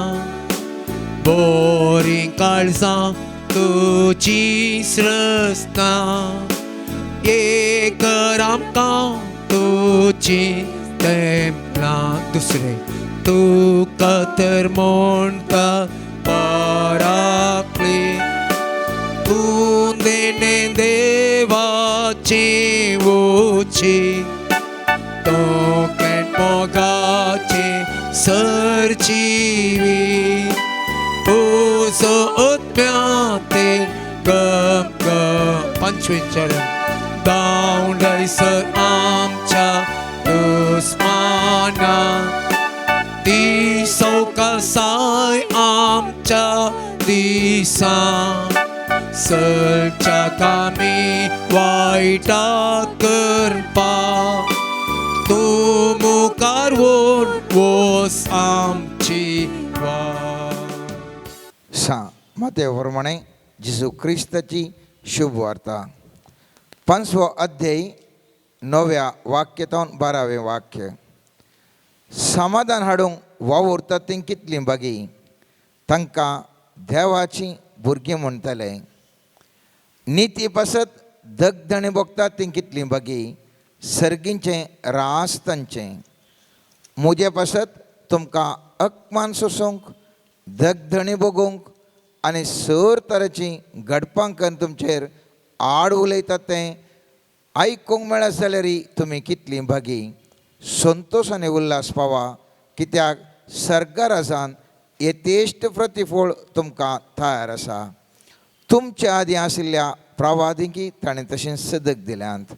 बोरी काळजां तुजी स्रसना एक आमकां तुजी तेंपलां दुसरें तुका तर म्हणटा पराकली तूं देणे देवाची उची तो मोगाचे सरजीवी उजो उत्म्याते गम गम पंचवीस चरण दावंडयसर आमच्या दुस्माना ती सवकासाय आमच्या दिसा सलच्या कामी वायटा करपा तूं मुखार वोस आमची वाट. सा मातेव प्रमाणे जेजू क्रिस्ताची शुभ वार्ता 5वो अध्याय 9व्या वाक्य 12वें वाक्य. समाधान हाडूंक वावुरतात तीं कितलीं बागी तांकां देवाचीं भुरगीं म्हणटले. निती पासत दगदणी भोगतात तीं कितलीं बागी सर्गींचें रास तांचें. म्हजे पासत तुमकां अपमान सोसूंक दगदणी भोगूंक आनी सर तरेचीं घडपां करून तुमचेर आड उलयतात तें आयकूंक मेळत जाल्यार तुमी कितलीं भागी संतोश आनी उल्हास पावा कित्याक सर्गाराजान यथेश्ट प्रतिफळ तुमकां तयार आसा. तुमच्या आदीं आशिल्ल्या प्रवादींकी ताणें तशें सदक दिल्यांत.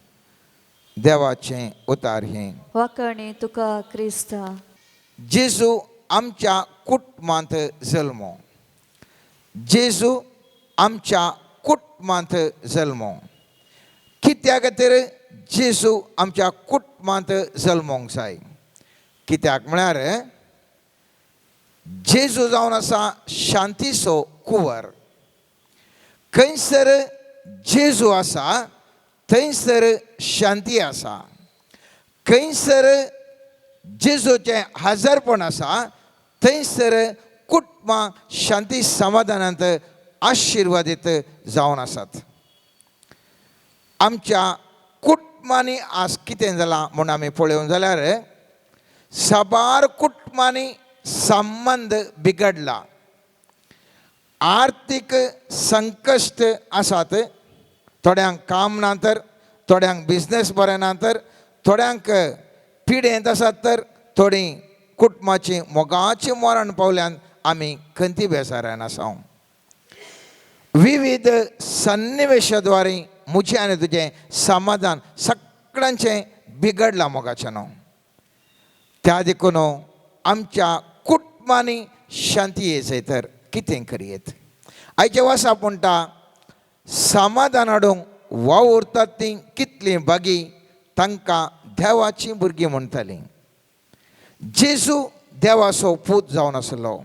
देवाचें उतार हें. वाकणी तुका क्रिस्ता. जेजू आमच्या कुटुंबांत जल्मो. जेजू आमच्या कुटुंबांत जल्मो. कित्या खातीर जेजू आमच्या कुटुंबांत जल्मोंक जाय? कित्याक म्हळ्यार जेजू जावन आसा शांतीचो कुंवर. खंयसर जेजू आसा थंयसर शांती आसा. खंयसर जेजूचें हाजरपण आसा थंयसर कुटुंबां शांती समाधानांत आशिर्वादीत जावन आसात. आमच्या कुटुंबांनी आज कितें जालां म्हूण आमी पळोवंक जाल्यार साबार कुटुंबांनी संबंद बिगडला, आर्थीक संकश्ट आसात. थोड्यांक काम ना तर, थोड्यांक बिजनेस बरें ना तर, थोड्यांक पिडेंत आसात तर, थोडीं कुटुंबाची मोगाची मरण पावल्यान आमी खंती बेजारान आसा. विविध सन्निवेशाद्वारे म्हजें आनी तुजें समाधान सगळ्यांचें बिगडलां मोगाचें न्हू. त्या देखून आमच्या कुटुंबांनी शांती येयचें तर कितें करयेत? आयचे वासा म्हणटा समाधान हाडूंक वावुरतात तीं कितलीं बागी तांकां देवाचीं भुरगीं म्हणटालीं. जेजू देवाचो पूत जावन आसलो.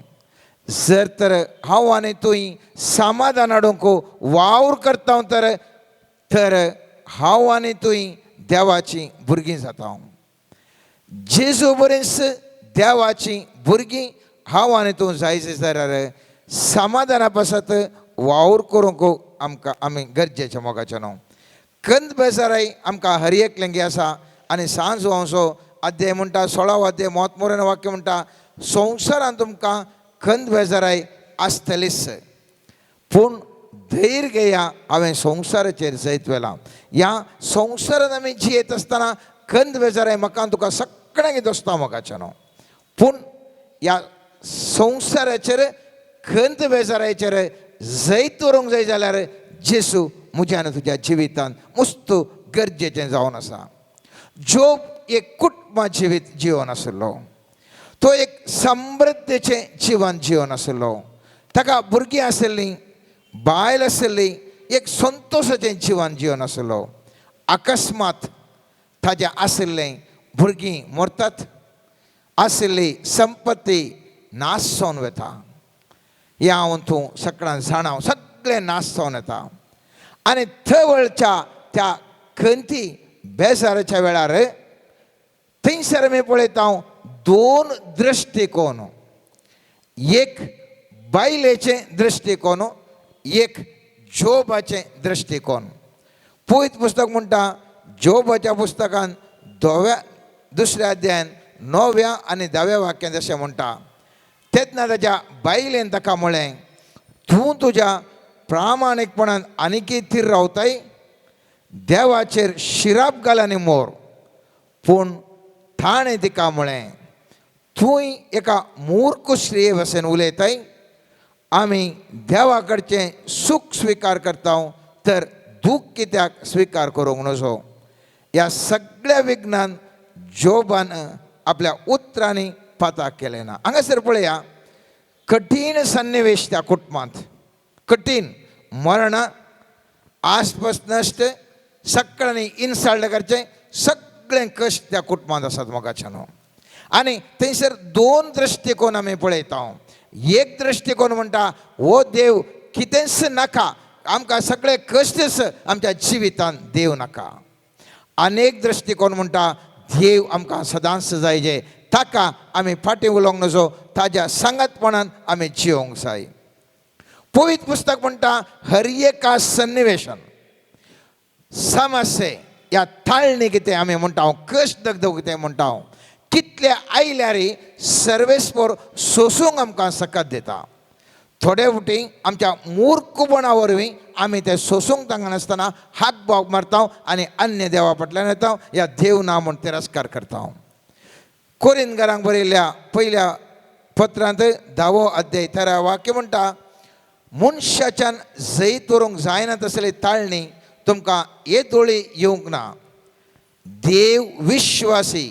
जर तर हांव आनी तूं समाधान हाडूंक वावर करता तर तर हांव आनी तूं देवाचीं भुरगीं जाता. जेजू बरेंच देवाचीं भुरगीं हांव आनी तूं जायचे जाल्यार समाधाना पासत वावर करूंक आमकां आमी गरजेचें मोगाचें न्हू. कंद बेजाराय आमकां हर एकल्यांगी आसा. आनी सांज वंसो अध्याय म्हणटा 16वो अध्याय मोत मोरेन वाक्य म्हणटा संवसारान तुमकां खंत बेजाराय आसतलीच, पूण धैर्य घेया, हांवें संवसाराचेर जैत व्हेलां. ह्या संवसारान आमी जियेत आसतना खंत बेजाराय म्हाका तुका सगळ्यांक दोस्ता मोगाचें न्हू, पूण ह्या संवसाराचेर खंत बेजारायचेर जैत व्हरूंक जाय जाल्यार जेसू म्हज्या आनी तुज्या जिवितान मुस्त गरजेचें जावन आसा. जोब एक कुटुंबा जिवीत जिवन आशिल्लो, तो एक समृद्धीचें जिवन जिवन आशिल्लो. ताका भुरगीं आशिल्लीं, बायल आशिल्ली, एक संतोशाचें जिवन जिवन आशिल्लो. अकस्मात ताजें आशिल्लें भुरगीं मरतात, आशिल्ली संपत्ती नाश जावन वता. हें हांव तूं सगळ्यां जाणा, सगळें नाश जावन येता. आनी थंय त्या खंती बेजाराच्या वेळार थंयसर आमी पळयता दोन दृश्टिकोन, एक बायलेचें दृश्टिकोन, एक जोबाचें दृश्टिकोन. पवित्र पुस्तक म्हणटा जोबाच्या पुस्तकान दुसऱ्या अध्यायान 9व्या आनी 10व्या वाक्यांत अशें म्हणटा, तेन्ना ताच्या बायलेन ताका म्हळें, तूं तुज्या प्रामाणीकपणान आनीकय थीर रावताय, देवाचेर शिराप घाल आनी मोर. पूण ताणें तिका म्हळें, तूंय एका मूर्ख स्त्रिये भशेन उलयताय, आमी देवा कडचें सूख स्विकार करता तर दूख कित्याक स्विकार करूंक नजो. ह्या सगळ्या विघ्नान जोबान आपल्या उतरांनी पाता केलें ना. हांगासर पळया कठीण सन्निवेश त्या कुटुंबांत, कठीण मरण, आसपास नश्ट, सगळ्यांनी इन्सल्ट करचें, सगळें कश्ट त्या कुटुंबांत आसात मोगाच्या न्हू. आनी थंयसर दोन दृश्टिकोन आमी पळयता. एक दृश्टिकोन म्हणटा हो देव कितेंच नाका, आमकां सगळे कश्टच आमच्या जिवितान देव नाका. आनी एक दृश्टिकोन म्हणटा देव आमकां सदांच जाय, जे ताका आमी फाटीं उलोवंक नजो, ताज्या सांगातपणान आमी जियोंक जाय. पवित्र पुस्तक म्हणटा हर एका सन्निवेशन समस्ये ह्या ताळणी कितें आमी म्हणटा, कश्ट दगदग कितें म्हणटा, कितले आयल्यार सर्वेस्पर सोसूंक आमकां सकत दिता. थोडे फावटी आमच्या मूर्खपणा वरवीं आमी ते सोसूंक तांकनासतना हाक बाग मारता आनी अन्य देवा फाटल्यान येता, ह्या देव ना म्हूण तिरस्कार करता. कोरिंदकारांक बरयल्ल्या पयल्या पत्रांत 10वो अध्याय 13 वाक्य म्हणटा, मनशाच्यान जैत व्हरूंक जायना तसली ताळणी तुमकां येदोळी येवंक ना. देव विश्वासी,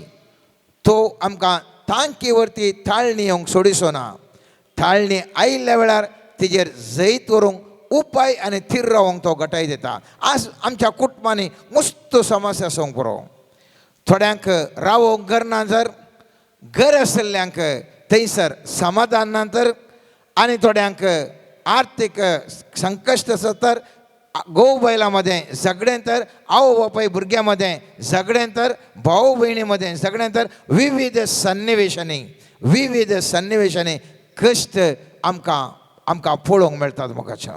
तो आमकां तांकी वरती ताळणी येवंक सोडिसो ना. ताळणी आयिल्ल्या वेळार तिजेर जैत व्हरूंक उपाय आनी थीर रावंक तो गटाय दिता. आज आमच्या कुटुंबांनी मस्त समस्या आसूंक पुरो, थोड्यांक रावोंक घर ना, जर घर आशिल्ल्यांक थंयसर समाधान ना तर, आनी थोड्यांक आर्थीक संकश्ट आसा तर, घोव बायलां मदें झगडें तर, आवय बापाय भुरग्यां मदें झगडें तर, भाव भयणी मदें झगडें तर, विविध सन्निवेशांनी विविध सन्निवेशांनी कश्ट आमकां आमकां पळोवंक मेळटात मोगाच्या.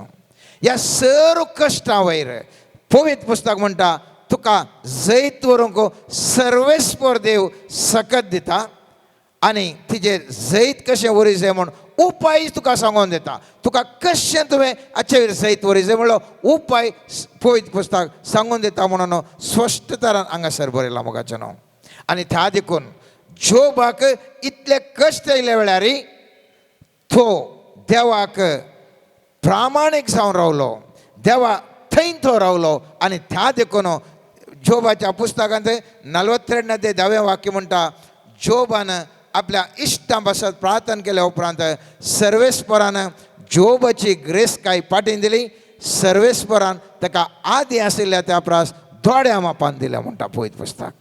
ह्या सर्व कश्टां वयर पवित्र पुस्तक म्हणटा तुका जैत व्हरूंक सर्वेस्पर देव सकत दिता आनी तिजेर जैत कशें व्हरी जाय म्हूण उपाय तुका सांगून दिता. तुका कशें तुवें हाचे वयर जैत व्हरी जाय म्हणलो उपाय पवित्र पुस्तक सांगून दिता म्हणून स्पश्ट तरान हांगासर बरयलां मोगाचें न्हू. आनी त्या देखून जोबाक इतले कश्ट आयल्या वेळार तो देवाक प्रामाणीक जावन रावलो, देवा थंय तो रावलो. आनी त्या देखून जोबाच्या पुस्तकांत 42 ते 10वें वाक्य म्हणटा, जोबान आपल्या इश्टां पासत प्रार्थना केल्या उपरांत सर्वेस्परान जोबाची ग्रेसकाय पाटीन दिली. सर्वेस्परान ताका आदी आशिल्ल्या त्या प्रास थोड्या मापान दिलें म्हणटा पवित्र पुस्तक,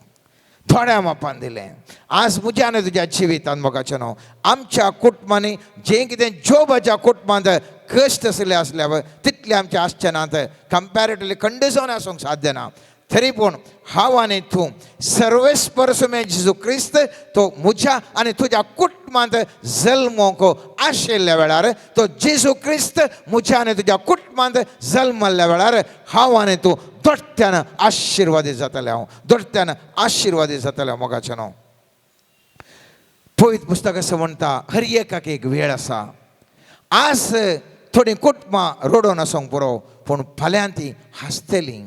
थोड्या मापान दिलें. आज म्हज्या आनी तुज्या जिवितान मोगाचें न्हू आमच्या कुटुंबांनी जें कितें जोबाच्या कुटुंबांत कश्ट आशिल्ले आसले पळय तितले आमचे आसचे नात, कंपॅरेटिवली कंडिशन आसूंक साध्य ना. तरी पूण हांव आनी तूं सर्वेस्पर सुमे जेजू क्रिस्त तो म्हज्या आनी तुज्या कुटुंबांत जल्मोंक आशिल्ल्या वेळार, तो जेजू क्रिस्त म्हज्या आनी तुज्या कुटुंबांत जल्मल्ल्या वेळार हांव आनी तूं दोट्ट्यान आशिर्वादीत जातलें, हांव दोट्ट्यान आशिर्वादीत जातलें मोगाचें न्हू. पवित्र पुस्तक अशें म्हणटा, हर एकाक एक वेळ आसा. आज थोडीं कुटुंबां रडोन आसूंक पुरो, पूण फाल्यां ती हांसतलीं.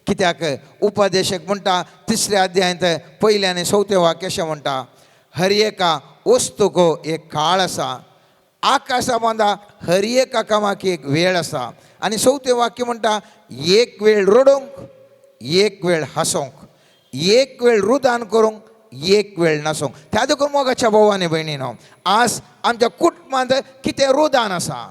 कित्याक उपदेशक म्हणटा तिसऱ्या अध्यायांत पयलें आनी चवथें वाक्य अशें म्हणटा, हर एका वस्तूक एक काळ आसा, आकाशा बांदा हर एका कामाक एक वेळ आसा. आनी चवथें वाक्य म्हणटा, एक वेळ रडोवंक, एक वेळ हांसोंक, एक वेळ रुदान करूंक, एक वेळ नासूंक. त्या देखून मोगाच्या भाव आनी भयणीनो, आज आमच्या कुटुंबांत कितें रुदान आसा,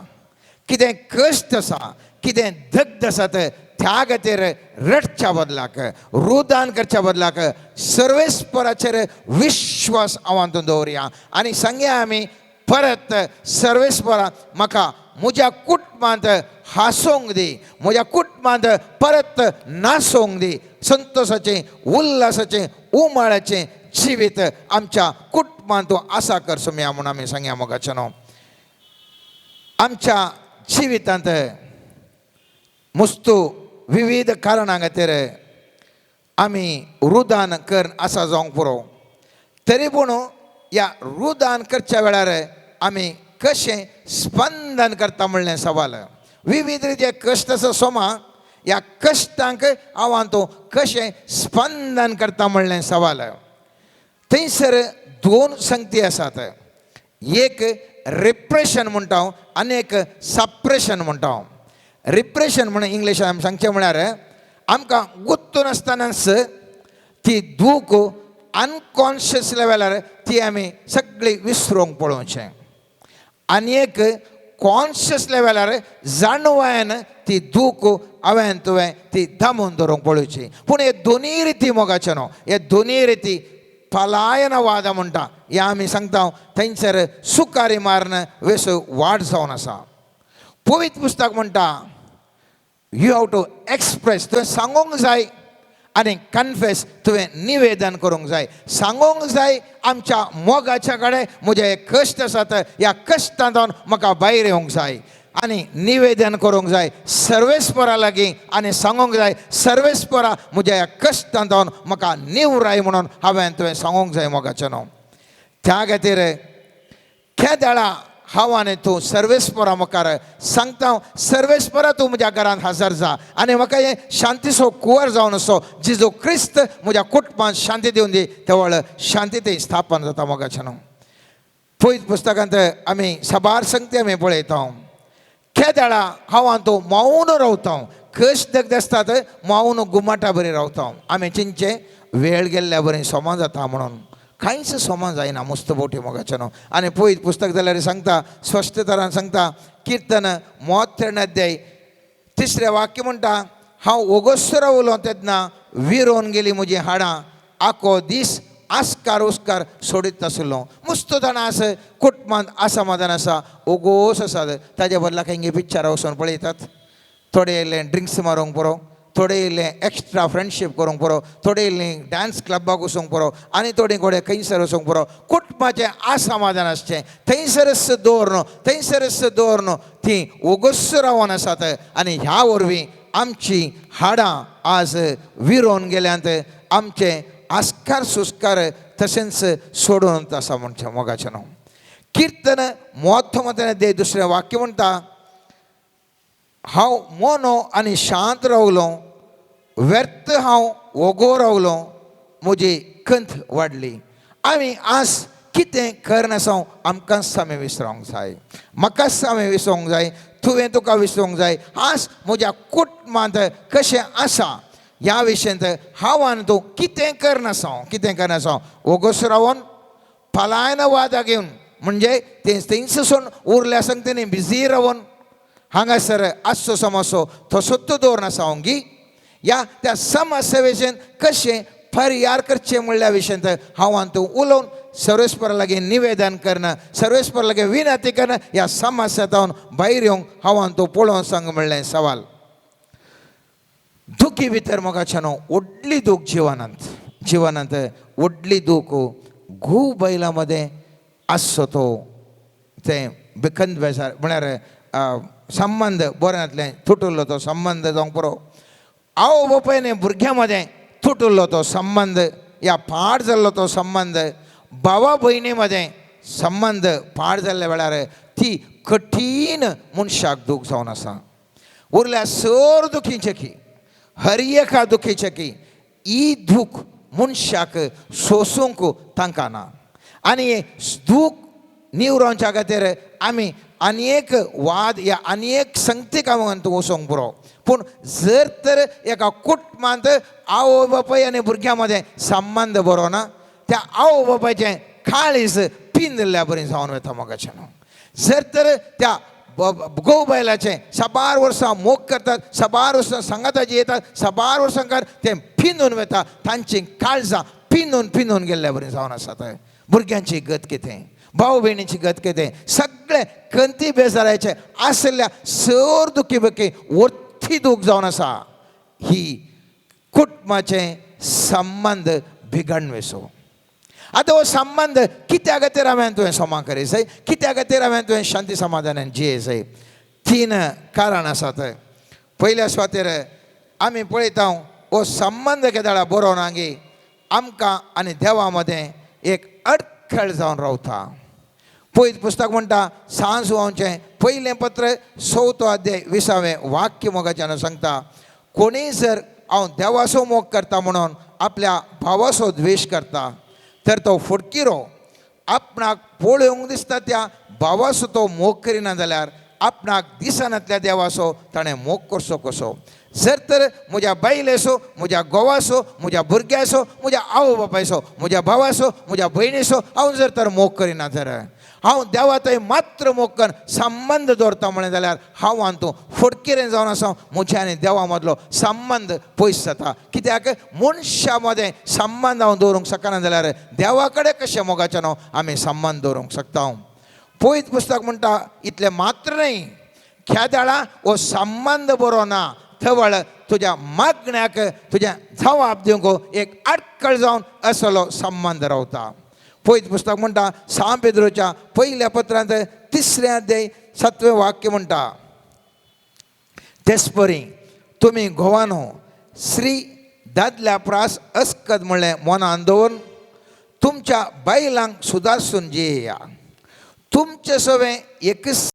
कितें कश्ट आसा, कितें दग्ध आसा, ते त्या खातीर रडच्या बदलाक, रुदान करच्या बदलाक सर्वेस्पराचेर विश्वास आवांतून दवरया आनी सांगया आमी परत, सर्वेस्परा म्हाका म्हज्या कुटुंबांत हांसोंक दी, म्हज्या कुटुंबांत परत नाचोंक दी. संतोशाचें, उल्हासाचें, उमाळ्याचें जिवीत आमच्या कुटुंबांत तूं आसा कर सोमया म्हूण आमी सांगया. मोगाचें न्हू, आमच्या जिवितांत मुस्तू विविध कारणां खातीर आमी रुदान कर आसा जावंक पुरो, तरी पूण ह्या रुदान करच्या वेळार आमी कशें स्पंदन करता म्हणलें सवाल. विविध रितीचे कश्ट आसा सोमा, ह्या कश्टांक हांव तूं कशें स्पंदन करता म्हणलें सवाल. थंयसर दोन संगती आसात, एक रिप्रेशन म्हणटा हांव आनी एक सप्रेशन म्हणटा हांव. रिप्रेशन म्हणून इंग्लिशान आमी सांगचें म्हळ्यार आमकां गुत्तून आसतनाच ती दूख अनकॉन्शियस लेवलार ती आमी सगळी विसरूंक पळोवचें, आनी एक कॉन्शियस लेवलार जाणवायन ती दूख हांवें तुवें ती दामून दवरूंक पळोवची. पूण हे दोनूय रिती मोगाचें न्हू, हे दोनूय रिती पलायनवाद म्हणटा हे आमी सांगता, थंयसर सुकारी मारून वेस वाड जावन आसा. पवित्र पुस्तक म्हणटा, you have to express, तुवें सांगूंक जाय आनी कन्फेस, तुवें निवेदन करूंक जाय, सांगूंक जाय आमच्या मोगाच्या कडेन म्हजे कश्ट आसात, ह्या कश्टांतून म्हाका भायर येवंक जाय आनी निवेदन करूंक जाय सर्वेस्परा लागीं आनी सांगूंक जाय सर्वेस्परा म्हज्या ह्या कश्टांतून म्हाका निवराय म्हणून हांवें तुवें सांगूंक जाय. मोगाचें न्हू, त्या खातीर केदळा हांव आनी तूं सर्वेस्परा मुखार सांगता, सर्वेस्परा तूं म्हज्या घरांत हजर जा आनी म्हाका हें शांतीचो कुंवर जावन असो जिजो क्रिस्त म्हज्या कुटुंबांत शांती दिवन दी, तेवळ शांती थंय स्थापन जाता. मोगाचें न्हू, पयत पुस्तकांत आमी साबार संगती आमी पळयता. केदळा हांव आनी तूं मौन रावता, कश्ट दग्ध आसतात, मौन गुमाटा बरी रावता, आमी चिंतचें वेळ गेल्ल्या बरी सोमा जाता म्हणून, कांयच सोमा जायना मुस्त बोटी मोगाचें न्हू. आनी पळयत पुस्तक जाल्यार सांगता, स्पश्ट तरान सांगता, किर्तन 33 अध्याय तिसरें वाक्य म्हणटा, हांव ओगोसो रावलो तेन्ना विरोन गेली म्हजी हाडां, आखो दीस आस्कार उस्कार सोडीत आशिल्लो. मुस्त जाणां आसा कुटुंबांत असमाधान आसा, ओगोस आसात, ताजे बदला खंय पिक्चरां वचून पळयतात, थोडे येयले ड्रिंक्स मारूंक पुरो, थोडे येयले एक्स्ट्रा फ्रेंडशीप करूंक पुरो, थोडे येयले डांस क्लबाक वचूंक पुरो आनी थोडे कोडे खंयसर वचूंक पुरो. कुटुंबाचें असमाधान आसचें थंयसरच दवरन, थंयसरच दवरन ती ओगोस रावन आसात आनी ह्या वरवीं आमची हाडां आज विरोन गेल्यांत, आमचे आस्कार सुस्कार तशेंच सोडून आसा म्हणचें. मोगाचें न्हू, किर्तन 31 दे दुसरें वाक्य म्हणटा, हांव मोनो आनी शांत रावलो, व्यर्थ हांव ओगो रावलो, म्हजी कंत वाडली. आमी आज कितें करनासा आमकांच आमी विसरोंक जाय, म्हाकाच आमी विसरोंक जाय, तुवें तुका विसरोंक जाय. आज म्हज्या कुटुंबांत कशें आसा ह्या विशयांत हांव आनी तूं कितें करनासा, कितें करनासा, ओगोस रावन पलायनवादा घेवन म्हणजे तें थंयसून उरल्या संगतीनी बिजी रावन हांगासर आसचो समस्यो तसोच दवरना हांव या त्या समस्या कशें परिहार करचें म्हणल्या विशयांत हांव आनी तूं उलोवन सर्वेस्परा लागीं निवेदन करणं, सर्वेस्परा लागीं विनंती करणं, ह्या समस्यांतून भायर येवंक हांव आनी तूं पळोवन सांग म्हणलें सवाल. दुखी भितर मोगाच्या न्हू, व्हडली दूख जिवनांत, जिवनांत व्हडली दूख घोव बैला मदें आसचो तो तें बेकंद बेजार म्हळ्यार संबंद बरें जातलें तुटुल्लो तो संबंद जावंक पुरो, आवय बापायन भुरग्यां मदें तुटुल्लो तो संबंद या पाड जाल्लो तो संबंद, भावा भयणी मदें संबंद पाड जाल्ल्या वेळार ती कठीण मनशाक दूख जावन आसा. उरल्या सर दुखीचें की हर एका दुखीचें की ही दूख मनशाक सोसूंक तांकां ना. आनी दूख निवरोवच्या खातीर आमी आनी एक वाद या आनी एक संगतीक हांव वचोंक पुरो. पूण जर तर एका कुटुंबांत आवय बापाय आनी भुरग्यां मदें संबंद बरो ना, त्या आवय बापायचें काळीज पिंजल्ल्या बरी जावन वता मोगाचें न्हू. जर तर त्या घोव बायलाचें साबार वर्सां मोग करतात, साबार वर्सां सांगाताची येतात, साबार वर्सां तें पिंजून वता, तांचीं काळजां पिंजून पिंजून गेल्ल्या बरी जावन आसात. भुरग्यांची गत कितें, भाव भयणीची गत कितें, सगळे खंती बेजारायचे आशिल्ल्या सर दुखी बकी वर्थी दूख जावन आसा. ही कुटुंबाचें संबंद बिगडून वेसो. आतां हो संबंद कित्या खातीर हांवें तुवें सोमा करी जाय, कित्या खातीर हांवें तुवें शांती समाधानान जिये जाय? तीन कारण आसात. पयल्या सुवातेर आमी पळयता हो संबंद केदाळा बरो ना गी आमकां आनी देवा मदें एक अडखळ जावन रावता. पयत पुस्तक म्हणटा सांज जुवांचें पयलें पत्र 4थो अध्याय 20वें वाक्य मोगाच्यान सांगता, कोणीय जर हांव देवाचो मोग करता म्हणून आपल्या भावाचो द्वेश करता तर तो फटकिरो. आपणाक पळोवंक दिसता त्या भावाचो तो मोग करिना जाल्यार आपणाक दिसनातल्या देवाचो ताणें मोग करचो कसो? जर तर म्हज्या बायलेचो, म्हज्या घोवाचो, म्हज्या भुरग्याचो, म्हज्या आवय बापायचो, म्हज्या भावाचो, म्हज्या भयणीचो हांव जर तर मोग करिना तर हांव देवा थंय मात्र मोग कर संबंद दवरता म्हणलें जाल्यार हांव आनी तूं फटकिरें जावन आसा. म्हज्या आनी देवा मदलो संबंद पयस जाता. कित्याक मनशा मदें संबंद हांव दवरूंक शकना जाल्यार देवा कडेन कशें मोगाचें न्हू आमी संबंद दवरूंक शकता. पयत पुस्तक म्हणटा इतलें मात्र न्हय, खेदाळा हो संबंद बरो ना थवळ तुज्या मागण्याक तुज्या जवाब दिवंक एक अडखळ जावन असलो संबंद रावता. पयत पुस्तक म्हणटा सांव पेद्रोच्या पयल्या पत्रांत 3रे अध्याय 7वें वाक्य म्हणटा, तेच परी तुमी घोवानो श्री दादल्या प्रास अस्कत म्हणलें मनान दवरून तुमच्या बायलांक सुदारसून जियेया. तुमचे सवें एकच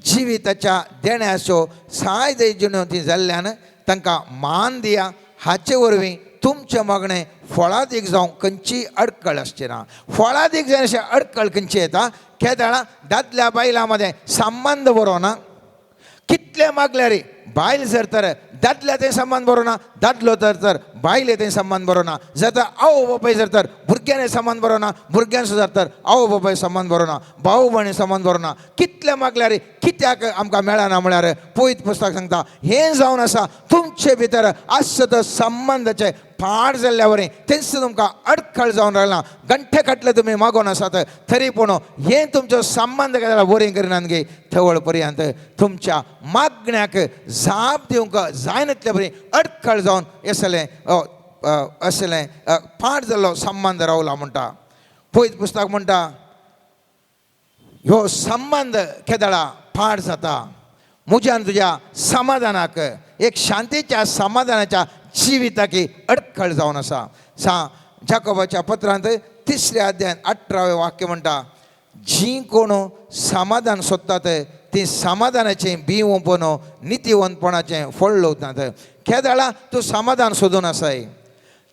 जिविताच्या देण्याचो साय जिणो ती जाल्ल्यान तांकां मान दिया. हाचे वरवीं तुमचें मागणें फळादीक जावंक खंयची अडकळ आसची ना. फळादीक जाय अशें अडकळ खंयची येता? केदाळा दादल्या बायलां मदें संबंद बरो ना. कितले मागल्यार बायल जर तर दादल्या थंय संबंद बरो ना, दादलो तर तर बायले थंय संबंद बरो ना, जर तर आवय बापाय जर तर भुरग्यांनी संबंद बरो ना, भुरग्यांचो जर तर आवय बापाय संबंद बरो ना, भाव भयणी संबंद बरो ना, कितले मागल्यार कित्याक आमकां मेळना म्हळ्यार पयत पुस्तक सांगता हें जावन आसा तुमचे भितर आसता तो संबंदाचे पाड जाल्ल्या वरी तेंच तुमकां अडखळ जावन रावला. गंठे काटले तुमी मागोन आसात तरी पूण हें तुमचो संबंद केल्यार बरें करिनात गे थवळ पर्यंत तुमच्या मागण्याक जाप दिवंक जायनातले बरी अडखळ जावन असलें असलें पाड जाल्लो संबंद रावला म्हणटा. पयत पुस्तक म्हणटा ह्यो संबंद केदळा पाड जाता म्हज्या आनी तुज्या समाधानाक एक शांतीच्या समाधानाच्या जिविताक अडखळ जावन आसा. सा जाकोबाच्या पत्रांत 3ऱ्या अध्यायान 18वें वाक्य म्हणटा, जी कोण समाधान सोदतात ती समाधानाचें बी ओंपून नितीवंतपणाचें फळ लवतात. केदळा तूं समाधान सोदून आसाय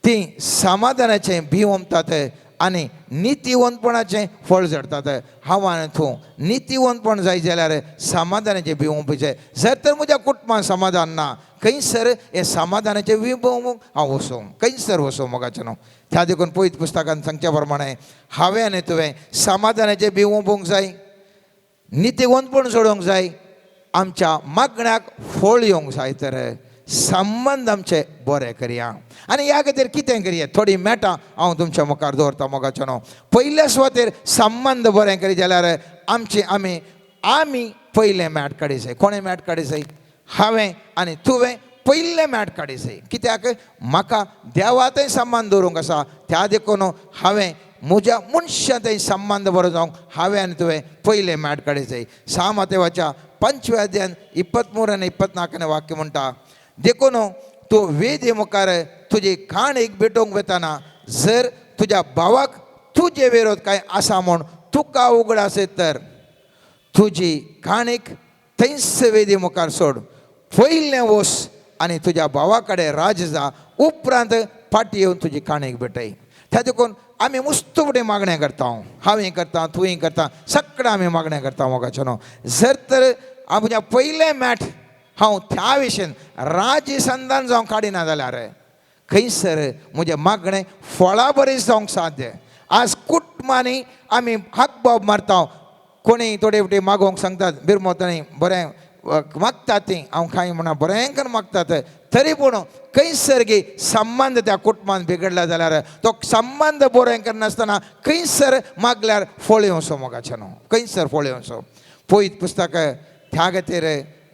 ती समाधानाचें बी ओंपतात आनी नितीवंतपणाचें फळ झडतात. हांव आनी तूं नितीवंतपण जाय जाल्यार समाधानाचें बी ओंपचें. जर तर म्हज्या कुटुंबान समाधान ना खंयसर हें समाधानाचें बी ओंपूंक हांव वचूं खंयसर वचूं मोगाचें न्हू. त्या देखून पयत पुस्तकान सांगच्या प्रमाणें हांवें आनी तुवें समाधानाचें बी ओंपूंक जाय, नितीवंतपण जोडूंक जाय, आमच्या मागण्याक फळ येवंक जाय तर संबंद आमचे बरे करया. आनी ह्या खातीर कितें करया थोडी मेटां हांव तुमच्या मुखार दवरता मोगाचो न्हू. पयल्या सुवातेर संबंद बरें करी जाल्यार आमची आमी आमी पयलें मॅट काडी जाय. कोणें मॅट काडी जाय? हांवें आनी तुवें पयलें मॅट काडी जाय. कित्याक म्हाका देवा थंय संबंद दवरूंक आसा त्या देखून हांवें म्हज्या मनशां थंय संबंद बरो जावंक हांवें आनी तुवें पयलें मॅट काडी जाय. सामातेवाच्या 5व्या अध्यायान 23 आनी 24 वाक्य म्हणटा, देखून तूं वेदी मुखार तुजी काणीक भेटोवंक वतना जर तुज्या भावाक तुजे विरोध कांय आसा म्हूण तुका उगडास येत तर तुजी काणीक थंयच वेदी मुखार सोड, पयलें वस आनी तुज्या भावा कडेन राज जा, उपरांत फाटी येवन तुजी काणीक भेटय. त्या देखून आमी मुस्त फुडें मागणें करता, हांवूय करता, तुवूय करता, सगळें आमी मागणें करता मोगाचें न्हू. जर तर म्हज्या पयलें मॅट हांव त्या विशयन राजी संदान जावंक काडिना जाल्यार खंयसर म्हजें मागणें फळा बरें जावंक साध्य. आज कुटुंबांनी आमी हाकबाब मारता, कोणी थोडे फावटी मागोवंक सांगतात, बिरमोतांनी बरें मागतात ती, हांव कांय म्हणा बरें करून मागतात, तरी पूण खंयसर गी संबंद त्या कुटुंबान बिगडला जाल्यार तो संबंद बरें करनासतना खंयसर मागल्यार फळ येवचो मोगाचें न्हू, खंयसर फळ येवचो. पयत पुस्तक त्या खातीर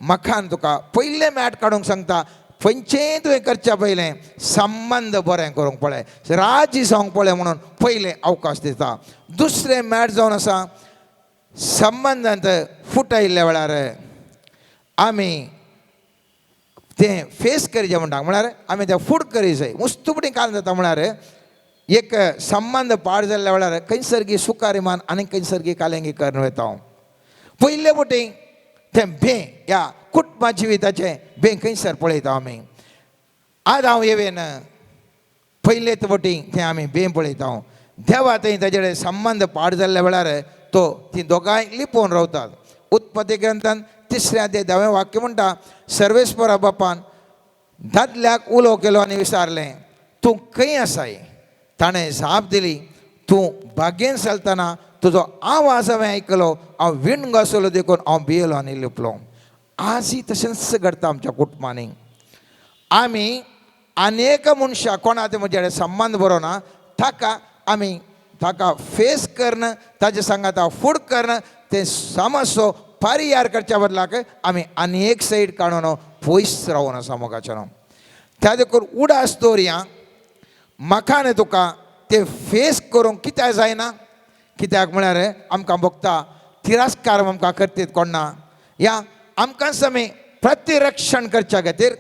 म्हाका तुका पयलें मॅट काडूंक सांगता, खंयचेंय तुवें करच्या पयलें संबंद बरें करूंक पळय, राजी जावंक पळय म्हणून पयलें अवकाश दिता. दुसरें मॅट जावन आसा संबंदांत फूट आयिल्ल्या वेळार आमी तें फेस करीजे म्हणटा, म्हळ्यार आमी तें फूट करी जाय. मुस्तुपणी कारण जाता म्हळ्यार एक संबंद पाड जाल्ल्या वेळार खंयसर गी सुकारी मान आनी खंयसर गी कालेंगी करून वता. पयले वटेन तें भें ह्या कुटुंबा जिविताचें भें खंयसर पळयता आमी. आज हांव येवेन पयलेच वटी तें आमी भें पळयता. देवा थंय ताजे कडेन संबंद पाड जाल्ल्या वेळार तो ती दोगांय लिपोवन रावतात. उत्पत्ती ग्रंथान तिसऱ्या ते धावें वाक्य म्हणटा, सर्वेस्परा बापान दादल्याक उलो केलो आनी विचारलें, तूं खंय आसाय? ताणें जाप दिली, तूं बागेन चलतना तुजो आवाज हांवें आयकलो, हांव विणगो आसलो देखून हांव भियेलो आनी लिपलो. आजय तशेंच घडटा आमच्या कुटुंबांनी. आमी अनेक मनशां कोणा ते म्हजे कडेन संबंद बरो ना ताका आमी ताका फेस करून ताजे सांगाता फूड करून ते समजो परिहार करच्या बदलाक आमी आनी एक सायड काडून पयस रावून आसा मोगाचें न्हू. त्या देखून उडास दवरया, म्हाका न्ही तुका ते फेस करूंक कित्याक जायना, कित्याक म्हळ्यार आमकां भोगता तिरस्कार आमकां करतीत कोण ना, ह्या आमकांच आमी प्रतिरक्षण करच्या खातीर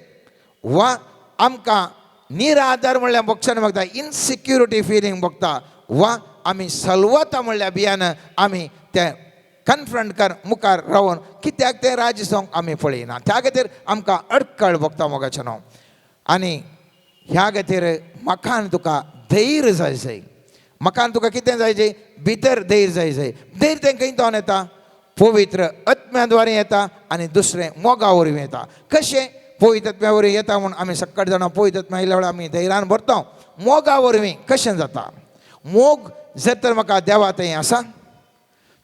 वा आमकां निराधार म्हणल्यार भोगचें भोगता, इनसिक्युरिटी फिलींग भोगता, वा आमी सलवता म्हणल्यार भियान आमी तें कन्फ्रंट कर मुखार रावन कित्याक तें राज जावंक आमी पळयना. त्या खातीर आमकां अडकळ भोगता मोगाचें न्हू. आनी ह्या खातीर म्हाका आनी तुका धैर्य जाय जाय, म्हाका आनी तुका कितें जाय जाय, भितर धैर्य जाय जाय. धैर्य तें खंय जावन येता? पवित्र आत्म्या द्वारे येता आनी दुसरें मोगा वरवीं येता. कशें पवित्र आत्म्या वरवीं येता म्हूण आमी सकाळ जाणां पवित्र आत्म्या आयल्या वेळार आमी धैर्यान भरता. मोगा वरवीं कशें जाता? मोग जर तर म्हाका देवा थंय आसा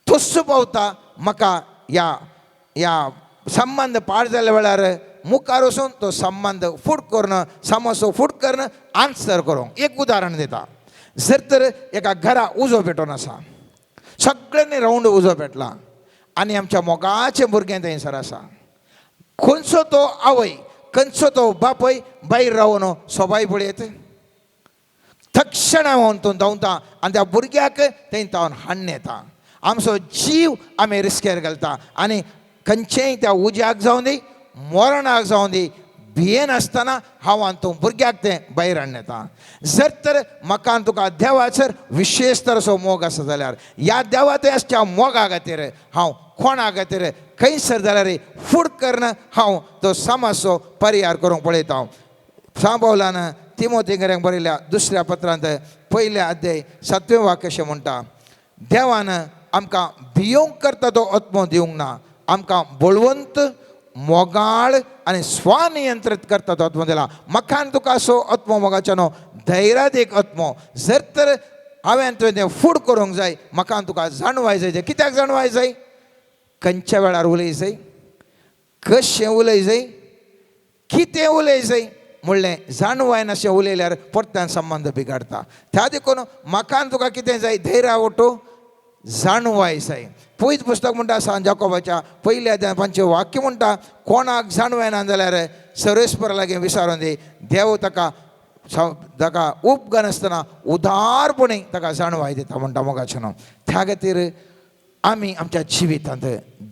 तस्सो पावता म्हाका ह्या ह्या संबंद पाड जाल्ल्या वेळार मुखार वचून तो संबंद फूट करून समोसो फूट करून आन्सर करूंक. एक उदाहरण दिता, जर तर एका घरा उजो पेटोवन आसा, सगळ्यांनी रावंड उजो पेटला आनी आमच्या मोगाचें भुरगें थंयसर आसा, खंयचो तो आवय खंयचो तो बापूय भायर रावन सोबाय पळयत तक्षणा तूं धांवता आनी त्या भुरग्याक थंय तावन हाडून येता. आमचो जीव आमी रिस्केर घालता आनी खंयचेय त्या उज्याक जावं दी मरणाक जावं दी भियेनासतना हांव आनी तूं भुरग्याक तें भायर हाडून येता. जर तर म्हाका आनी तुका देवाचेर विशेश तर असो मोग आसा जाल्यार ह्या देवा थंय आसच्या मोगा खातीर हांव कोणा खातीर खंयसर जाल्यार फूड करून हांव तो समाजचो परिहार करूंक पळयता. सांबावलान तिमोती घऱ्यांक बरयल्या दुसऱ्या पत्रांत पयल्या अध्याय सातवें वाक्य अशें म्हणटा, देवान आमकां भियोंक करता तो आत्मो दिवंक ना, आमकां बळवंत मोगाळ आनी स्वनियंत्रीत करता तो आत्मो दिला. म्हाका आनी तुका असो आत्मो मोगाचो न्हू, धैर्यात एक आत्मो. जर तर हांवें तुवें तें फूड करूंक जाय, म्हाका आनी तुका जाणवाय जाय. कित्याक जाणवाय जाय? खंयच्या वेळार उलय जाय, कशें उलय जाय, कितें उलय जाय म्हणलें जाणवाय नाशें उलयल्यार परत्यान संबंद बिगाडटा. त्या देखून म्हाका आनी तुका कितें जाय? धैर्या ओटो जाणवाय जाय. पयत पुस्तक म्हणटा सांत जाकोबाच्या पयल्या अध्यायान पांचवें वाक्य म्हणटा, कोणाक जाणवाय ना जाल्यार सर्वेस्परा लागीं विचारून दी, देव ताका ताका उपगनासतना उदारपणी ताका जाणवाय दिता म्हणटा मोगाचें न्हू. त्या खातीर आमी आमच्या जिवितांत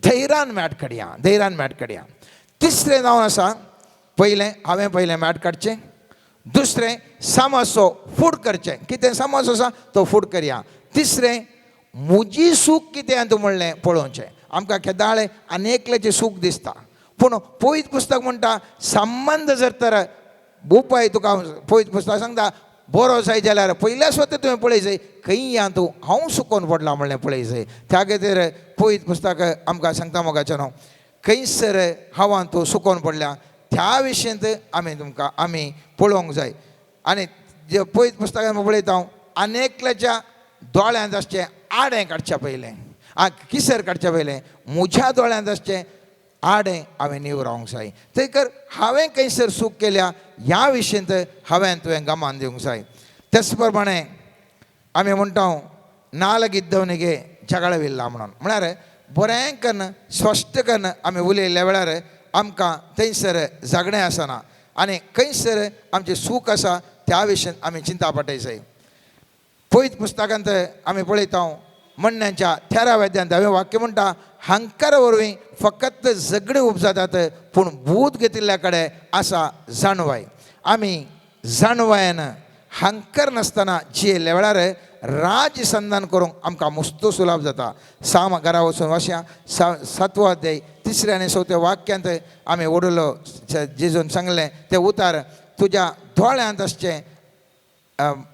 धैर्यान मॅट काडया, धैर्यान मॅट काडया. तिसरें जावन आसा, पयलें हांवें पयलें मॅट काडचें, दुसरें समोसो फूड करचें, कितें समोसो आसा तो फूड करया, तिसरें म्हजी सूख कितें तूं म्हणलें पळोवचें. आमकां केदाळे आनी एकल्याचें सूख दिसता, पूण पवित्र पुस्तक म्हणटा संबंद जर तर उपाय तुका पवित्र पुस्तक सांगता बरो जाय जाल्यार पयल्या स्वता तुवें पळय जाय खंय या तूं हांव सुकोवन पडला म्हणलें पळय जाय. त्या खातीर पवित्र पुस्तक आमकां सांगता मोगाचें न्हू खंयसर हांवान तूं सुकोवन पडल्या त्या विशयंत आमी तुमकां आमी पळोवंक जाय. आनी जे पवित्र पुस्तकान आमी पळयता हांव आनी एकल्याच्या दोळ्यांत आसचें आडें काडच्या पयलें किसर काडच्या पयलें म्हज्या दोळ्यांत आसचें आडें हांवें निवरावंक जाय. थंयकर हांवें खंयसर चूक केल्या ह्या विशयंत हांवें तुवें गमान दिवंक जाय. तेच प्रमाणे आमी म्हणटा ನಾಲಗಿದ್ದವನಿಗೆ ಜಗಳವಿಲ್ಲ म्हणून, म्हळ्यार बरें कन्न स्पश्ट कन्न आमी उलयल्ल्या वेळार आमकां थंयसर झगडें आसना आनी खंयसर आमचें सूख आसा त्या विशयान आमी चिंता पाटय जाय. पवित्र पुस्तकांत आमी पळयता म्हणण्याच्या 13व्या अध्यायांत हांवें वाक्य म्हणटा हंकारा वरवीं फकत झगडीं उपजातात पूण बूद घेतिल्ल्या कडेन आसा जाणवाय. आमी जाणवायेन हंकर नासतना जियेल्ल्या वेळार राजसंधान करूंक आमकां मुस्तो सुलाभ जाता. साम घरा वचून वाचया सातवो अध्याय तिसऱ्या आनी चवथ्या वाक्यांत आमी वडलो जेजून सांगलें तें उतार तुज्या दोळ्यांत आसचें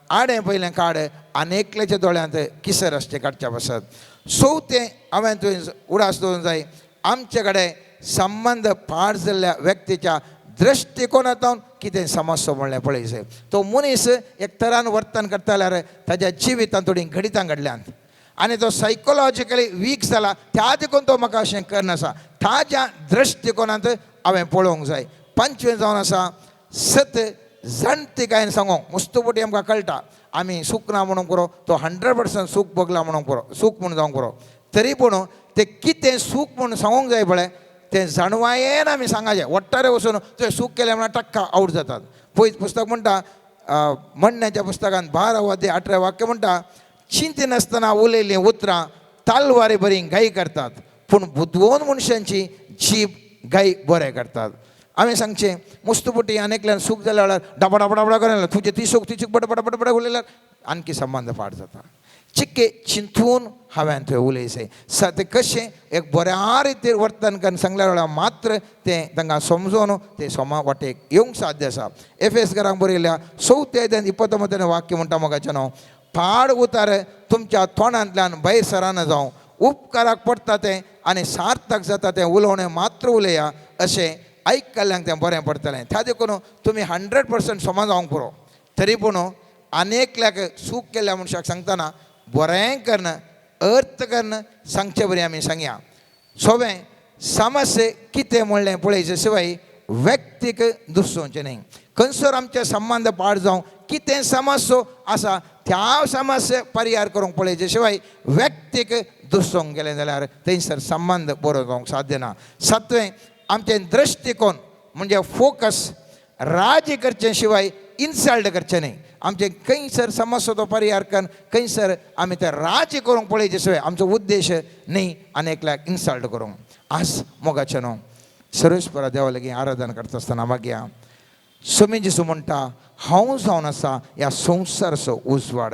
आडें पयलें काड आनी एकल्याच्या दोळ्यांत किसर आसचें काडच्या पासत. चवथें हांवें तुवें उडास दवरूंक जाय आमचे कडेन संबंद पाड जाल्ल्या व्यक्तीच्या दृश्टिकोनांतल्यान कितें समस्या म्हणलें पळय जाय. तो मनीस एक तरान वर्तन करता जाल्यार ताज्या जिवितांत थोडीं घडितां घडल्यांत आनी तो सायकोलॉजिकली वीक जाला त्या देखून तो म्हाका अशें करनासा ताज्या दृश्टिकोनांत हांवें पळोवंक जाय. पंचवें जावन आसा सत जाणतिकायेन सांगोंक मुस्तुपटी आमकां कळटा आमी सूख ना म्हणूंक पुरो तो 100% सूख भोगला म्हणूंक पुरो सूख म्हूण जावंक पुरो तरी पूण तें कितें सूख म्हूण सांगूंक जाय पळय तें जाणवायेन आमी सांगाचें. वट्टारे वचून तुवें सूख केलें म्हणल्यार टक्का आवट जातात. पयत पुस्तक म्हणटा म्हणण्याच्या पुस्तकान 12 अध्याय 18 वाक्य म्हणटा चिंतिनासतना उलयल्लीं उतरां तालवारी बरी गाय करतात पूण बुदवंत मनशांची जीब गाय बरें करतात. हांवें सांगचें मुस्तुपटी आनी एकल्यान सूख जाल्या वेळार डबा डबा डबा करून तुजें ती सूख ती सूख बड बड बड बड उलयल्यार आणखी संबंद पाड जाता. चिक्के चिंतून हांवें थंय उलयचें सा तें कशें एक बऱ्या रितीर वर्तन करून सांगल्या वेळार मात्र तें तांकां समजोन तें सोमा वाटेक येवंक साध्य आसा. एफएस घरांक बरयल्या चवथ्या अध्यायांत 29 वाक्य म्हणटा मोगाचें न्हू पाड उतार तुमच्या तोंडांतल्यान भायर सराना जावं उपकाराक पडटा तें आनी सार्थक जाता तें उलोवणें मात्र उलया अशें आयकल्ल्यांक तें बरें पडटलें. त्या देखून तुमी 100% समा जावंक पुरो तरी पूण आनी एकल्याक चूक केल्ल्या मनशाक सांगतना बरें कन्न अर्थ कन्न सांगचे बरी आमी सांगया. सोवें समस्ये कितें म्हणलें पळयचे शिवाय व्यक्तीक दुसोवचें न्ही. खंयसर आमचे संबंद पाड जावं कितें समस्यो आसा त्या समस्या परिहार करूंक पळयचे शिवाय व्यक्तीक दुसोवंक गेलें जाल्यार थंयसर संबंद बरो जावंक साध्य ना. सातवें आमचें दृश्टिकोन म्हणजे फोकस राजी करचें शिवाय इन्सल्ट करचें न्ही. आमचें खंयसर समस्या तो परिहार कन्न खंयसर आमी तें राजी करूंक पळयचे शिवाय आमचो उद्देश न्ही आनी एकल्याक इन्सल्ट करूंक. आज मोगाचें न्हू सर्वेस्परा देवा लागीं आराधन करता आसतना मागीर स्वामी जेजू म्हणटा हांव जावन आसा ह्या संवसाराचो उजवाड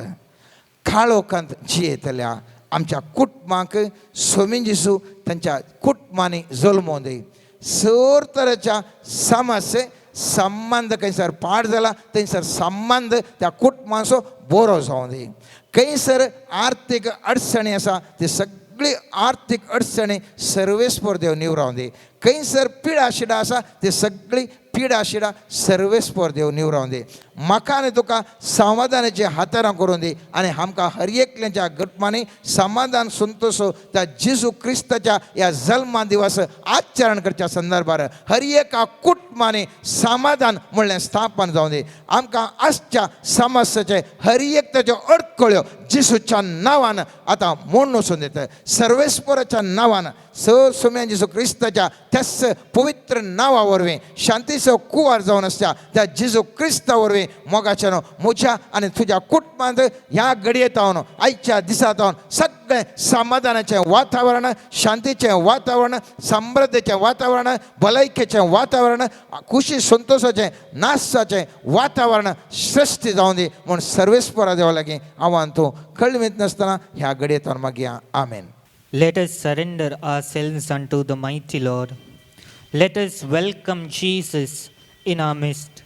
काळोखांत जियेतल्या आमच्या कुटुंबाक स्वामी जेजू तांच्या कुटुंबांनी जल्मोवन दी. सर तरेच्या समस्ये संबंद खंयसर पाड जाला थंयसर संबंद त्या कुटुंबाचो बरो जावं दी. खंयसर आर्थीक अडचणी आसा ती सगळी आर्थीक अडचणी सर्वेस्पर देव निवरावन दी. खंयसर पिडा शिडा आसा ती सगळी पिडा शिडा सर्वेस्पर देव निवरावन दी. म्हाका आनी तुका समाधानाची हातारां करून दी आनी आमकां हर एकल्याच्या घटमांनी समाधान संतोश त्या जेजू क्रिस्ताच्या ह्या जल्मा दिवस आचरण करच्या संदर्भार हर एका कुटुंबांनी समाधान म्हणलें स्थापन जावं दी. आमकां आसच्या समस्याचे हर एक ताच्यो अडकळ्यो जेजूच्या नांवान आतां मोडून वचून दिता. सर्वेस्पराच्या नांवान सर सुम्या जेजू क्रिस्ताच्या त्याच पवित्र नांवा वरवीं शांतीचो कुवार जावन आसता त्या जेजू क्रिस्ता वरवीं वरवीं मोगाच्यानो म्हज्या आनी तुज्या कुटुंबांत ह्या घडयेत हांव आयच्या दिसात हांव सगळें समाधानाचें वातावरण, शांतीचें वातावरण, समृद्धीचें वातावरण, भलायकेचें वातावरण, खुशी संतोशाचें नाशाचें वातावरण सृश्टी जावं दी म्हूण सर्वेस्परा देवा लागीं आव्हान तूं कळवीत नासतना ह्या घडयेत हांव मागया. आमेन. Let us surrender ourselves unto the mighty Lord. Let us welcome Jesus in our midst.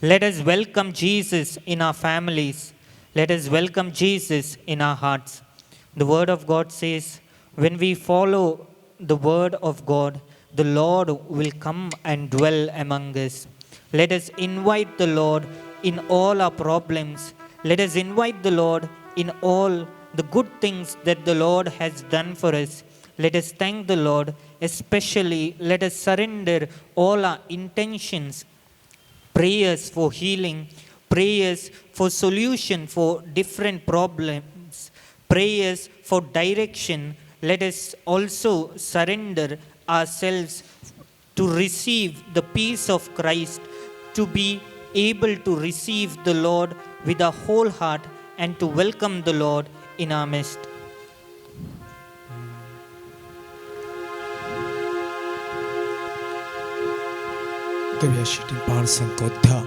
Let us welcome Jesus in our families. Let us welcome Jesus in our hearts. The Word of God says, when we follow the Word of God, the Lord will come and dwell among us. Let us invite the Lord in all our problems. Let us invite the Lord in all the good things that the Lord has done for us. Let us thank the Lord. Especially, let us surrender all our intentions, prayers for healing, prayers for solution for different problems, prayers for direction. Let us also surrender ourselves to receive the peace of Christ, to be able to receive the Lord with our whole heart and to welcome the Lord in our midst. धव्या शिटीन पांच अंक 10.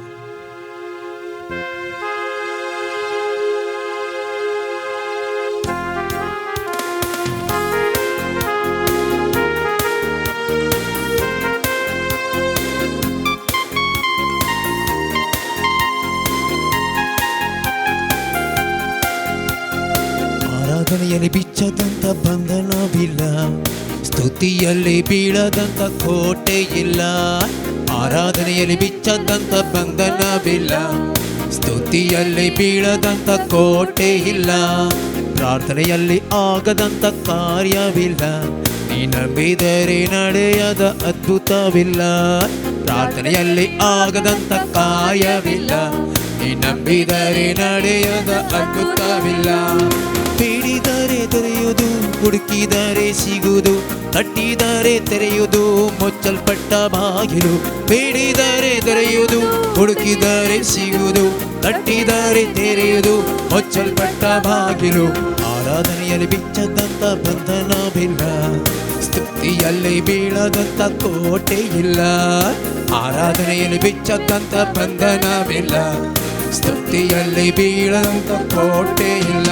ಆರಾಧನೆಯಲ್ಲಿ ಬಿಚ್ಚದಂತ ಬಂಧನವಿಲ್ಲ, ಸ್ತುತಿಯಲ್ಲಿ ಬೀಳದಂತ ಕೋಟೆ ಇಲ್ಲ. ಆರಾಧನೆಯಲ್ಲಿ ಬಿಚ್ಚದಂತ ಬಂಧನವಿಲ್ಲ, ಸ್ತುತಿಯಲ್ಲಿ ಬೀಳದಂತ ಕೋಟೆ ಇಲ್ಲ. ಪ್ರಾರ್ಥನೆಯಲ್ಲಿ ಆಗದಂತ ಕಾರ್ಯವಿಲ್ಲ, ನೀ ನಂಬಿದರೆ ನಡೆಯದ ಅದ್ಭುತವಿಲ್ಲ. ಪ್ರಾರ್ಥನೆಯಲ್ಲಿ ಆಗದಂತ ಕಾರ್ಯವಿಲ್ಲ, ನೀ ನಂಬಿದರೆ ನಡೆಯದ ಅದ್ಭುತವಿಲ್ಲ. ಬೇಡಿದರೆ ದೊರೆಯುವುದು, ಹುಡುಕಿದರೆ ಸಿಗುವುದು, ತಟ್ಟಿದರೆ ತೆರೆಯುವುದು ಮುಚ್ಚಲ್ಪಟ್ಟ ಬಾಗಿಲು. ಬೇಡಿದರೆ ದೊರೆಯುವುದು, ಹುಡುಕಿದರೆ ಸಿಗುವುದು, ತಟ್ಟಿದರೆ ತೆರೆಯುವುದು ಮುಚ್ಚಲ್ಪಟ್ಟ ಬಾಗಿಲು. ಆರಾಧನೆಯಲ್ಲಿ ಬಿಚ್ಚದಂತ ಬಂಧನವಿಲ್ಲ, ಸ್ತುತಿಯಲ್ಲಿ ಬೀಳದಂತ ಕೋಟೆ ಇಲ್ಲ. ಆರಾಧನೆಯಲ್ಲಿ ಬಿಚ್ಚದಂತ ಬಂಧನವಿಲ್ಲ, ಸ್ತುತಿಯಲ್ಲಿ ಬೀಳದಂತ ಕೋಟೆ ಇಲ್ಲ.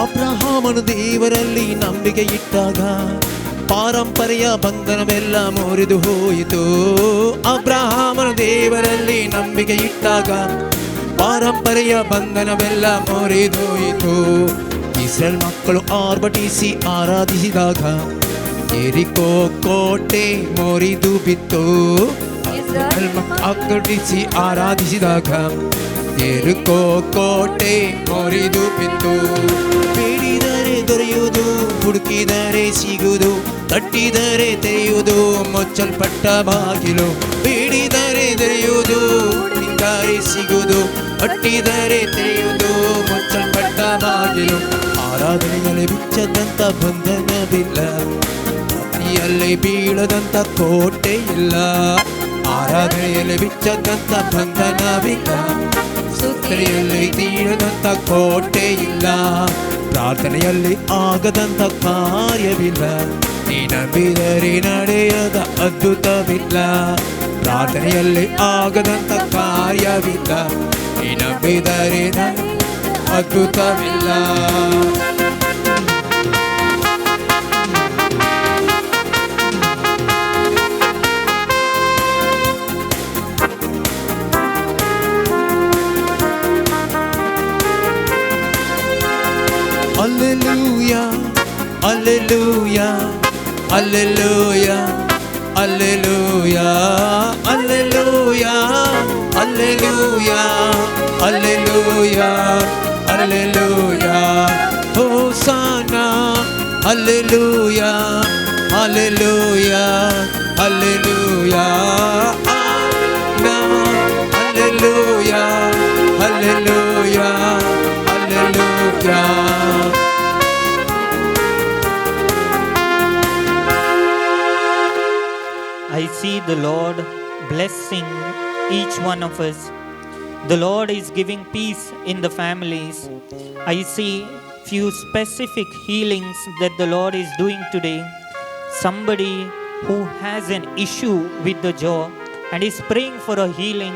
ಅಬ್ರಹಾಮನು ದೇವರಲ್ಲಿ ನಂಬಿಕೆ ಇಟ್ಟಾಗ ಪಾರಂಪರೆಯ ಬಂಧನವೆಲ್ಲ ಮುರಿದು ಹೋಯಿತು. ಅಬ್ರಹಾಮನು ದೇವರಲ್ಲಿ ನಂಬಿಕೆ ಇಟ್ಟಾಗ ಪಾರಂಪರೆಯ ಬಂಧನವೆಲ್ಲ ಮುರಿದೋಯಿತು. ಇಸ್ರೇಲ್ ಮಕ್ಕಳು ಆರ್ಭಟಿಸಿ ಆರಾಧಿಸಿದಾಗ ಯೆರಿಕೋ ಕೋಟೆ ಮುರಿದು ಬಿತ್ತು. ಇಸ್ರೇಲ್ ಆರ್ಭಟಿಸಿ ಆರಾಧಿಸಿದಾಗ ಯೆರಿಕೋ ಕೋಟೆ ಮುರಿದು ಬಿತ್ತು. ಬೇಡಿದರೆ ದೊರೆಯುವುದು, ಹುಡುಕಿದರೆ ಸಿಗುವುದು, ತಟ್ಟಿದರೆ ತೆರೆಯುವುದು ಮುಚ್ಚಲ್ಪಟ್ಟ ಬಾಗಿಲು. ಬೇಡಿದರೆ ದೊರೆಯುವುದು, ಹುಡುಕಿದರೆ ಸಿಗುವುದು, ತಟ್ಟಿದರೆ ತೆರೆಯುವುದು ಮುಚ್ಚಲ್ಪಟ್ಟ ಬಾಗಿಲು. ಆರಾಧನೆಯಲ್ಲಿ ಬಿಚ್ಚದಂತ ಬಂಧನವಿಲ್ಲ, ಯಲ್ಲಿ ಬೀಳದಂತ ಕೋಟೆ ಇಲ್ಲ. ಆರಾಧನೆಯಲ್ಲಿ ಬಿಚ್ಚದಂತ ಬಂಧನವಿಲ್ಲ, ಸ್ತುತಿಯಲ್ಲಿ ಬೀಳದಂತ ಕೋಟೆ ಇಲ್ಲ. ಪ್ರಾರ್ಥನೆಯಲ್ಲಿ ಆಗದಂತ ಕಾರ್ಯವಿಲ್ಲ, ನೀ ನಂಬಿದರೆ ನಡೆಯದ ಅದ್ಭುತವಿಲ್ಲ. ಪ್ರಾರ್ಥನೆಯಲ್ಲಿ ಆಗದಂತ ಕಾರ್ಯವಿಲ್ಲ, ನೀ ನಂಬಿದರೆ ಅದ್ಭುತವಿಲ್ಲ. Alleluia, Alleluia, Alleluia, Alleluia, Alleluia, Alleluia, Alleluia, Alleluia, Hosanna, Alleluia, Alleluia, Alleluia, Alleluia, Hallelujah, hallelujah. I see the Lord blessing each one of us. The Lord is giving peace in the families. I see few specific healings that the Lord is doing today. Somebody who has an issue with the jaw and is praying for a healing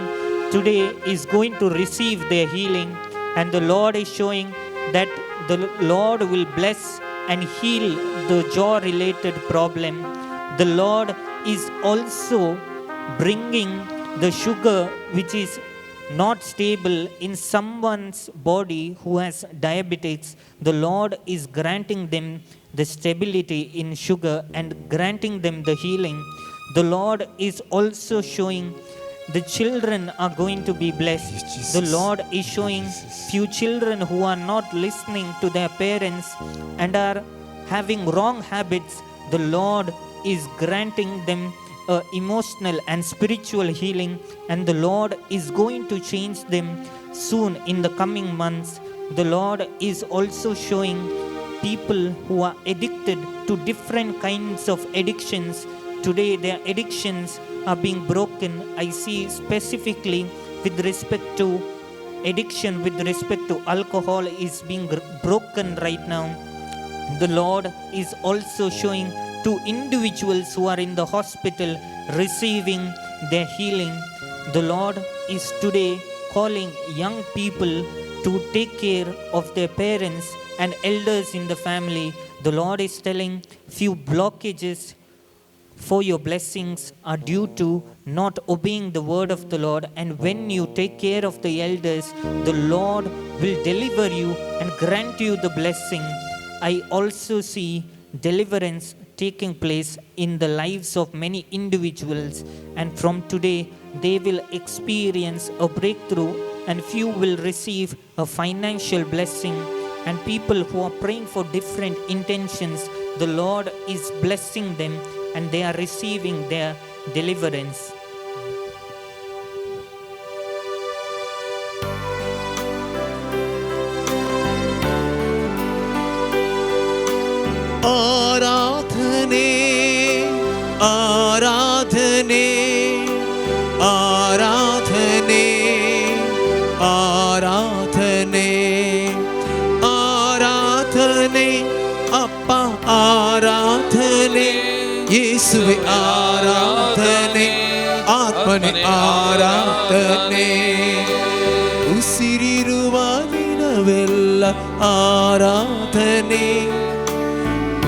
today is going to receive their healing, and the Lord is showing that the Lord will bless and heal the jaw related problem. The Lord is also bringing the sugar which is not stable in someone's body who has diabetics. The Lord is granting them the stability in sugar and granting them the healing. The Lord is also showing the children are going to be blessed. Yes, Jesus. The Lord is showing few children who are not listening to their parents and are having wrong habits. The Lord is granting them a emotional and spiritual healing, and the Lord is going to change them soon in the coming months. The Lord is also showing people who are addicted to different kinds of addictions. Today their addictions are being broken. I see specifically with respect to addiction, with respect to alcohol is being broken right now. The Lord is also showing to individuals who are in the hospital receiving their healing. The Lord is today calling young people to take care of their parents and elders in the family. The Lord is telling few blockages for your blessings are due to not obeying the word of the Lord. And when you take care of the elders, the Lord will deliver you and grant you the blessing. I also see deliverance taking place in the lives of many individuals, and from today they will experience a breakthrough, and few will receive a financial blessing. And people who are praying for different intentions, the Lord is blessing them and they are receiving their deliverance. ಆರಾಧನೆ, ಆರಾಧನೆ, ಆರಾಧನೆ, ಆರಾಧನೆ, ಆರಾಧನೆ, ಅಪ್ಪ ಆರಾಧನೆ, ಯೇಸುವೆ ಆರಾಧನೆ, ಆತ್ಮನೆ ಆರಾಧನೆ. ಉಸಿರಿರುವ ದಿನವೆಲ್ಲ ಆರಾಧನೆ,